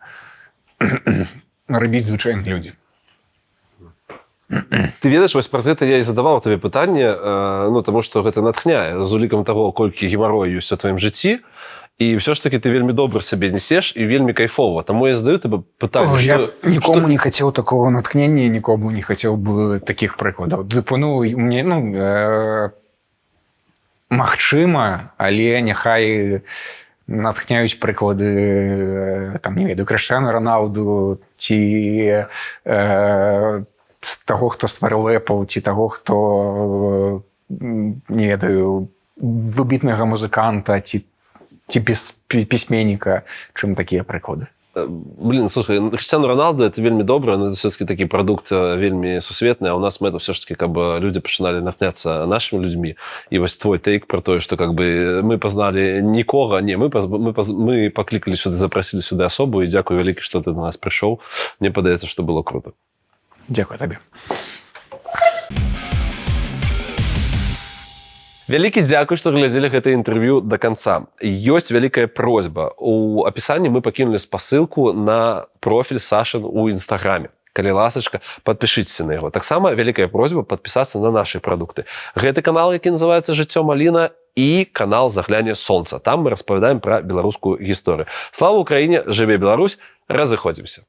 рабіць звычайныя людзі. Ты ведаеш, вось праз гэта я і задаваў табе пытанне, ну, таму што гэта натхняе, з улікам таго, колькі гемарою ёсць у тваім жыцці, і ўсё ж такі ты вельмі добра сябе несеш і вельмі кайфова. Таму я задаю табе пытанне, Ой, я што, нікому што не хацеў такого натхнення, нікому не хацеў бы такіх прыкладаў. Тыпу, ну, і мне, ну, магчыма, але няхай натхняюць прыклады, там, не ведаю, Крыштыяну Ронаўду ці таго, хто стварыў Apple, ці таго, хто, не ведаю, выбітнага музыканта ці пісьменніка, чым такія прыклады. Блин, слухай, Крыштыяну Роналду это вельмі добра, но это все-таки такі прадукт, вельмі сусветны, а у нас мэта все ж таки, каб людзі пачыналі натхняцца нашымі людзьмі. І вось твой тейк про тое, што как бы мы пазналі нікога, не, мы паклікалі сюды, запрасілі сюды асобу, і дзякуй вялікі, што ты до нас прыйшоў. Мне падаецца, што было круто. Дзякуй табе. Вялікі дзякуй, што глядзелі гэта інтэрв'ю до конца. Ёсць вялікая просьба. У апісанні мы пакінулі спасылку на профіль Сашын у Інстаграме. Калі ласачка, падпішыцеся на яго. Таксама вялікая просьба падпісацца на нашы прадукты. Гэты канал, які называецца «Жыццё Маліна», і канал «Загляне сонца». Там мы распавядаем пра беларускую гісторыю. Слава Украіне, жыве Беларусь, разыходзімся.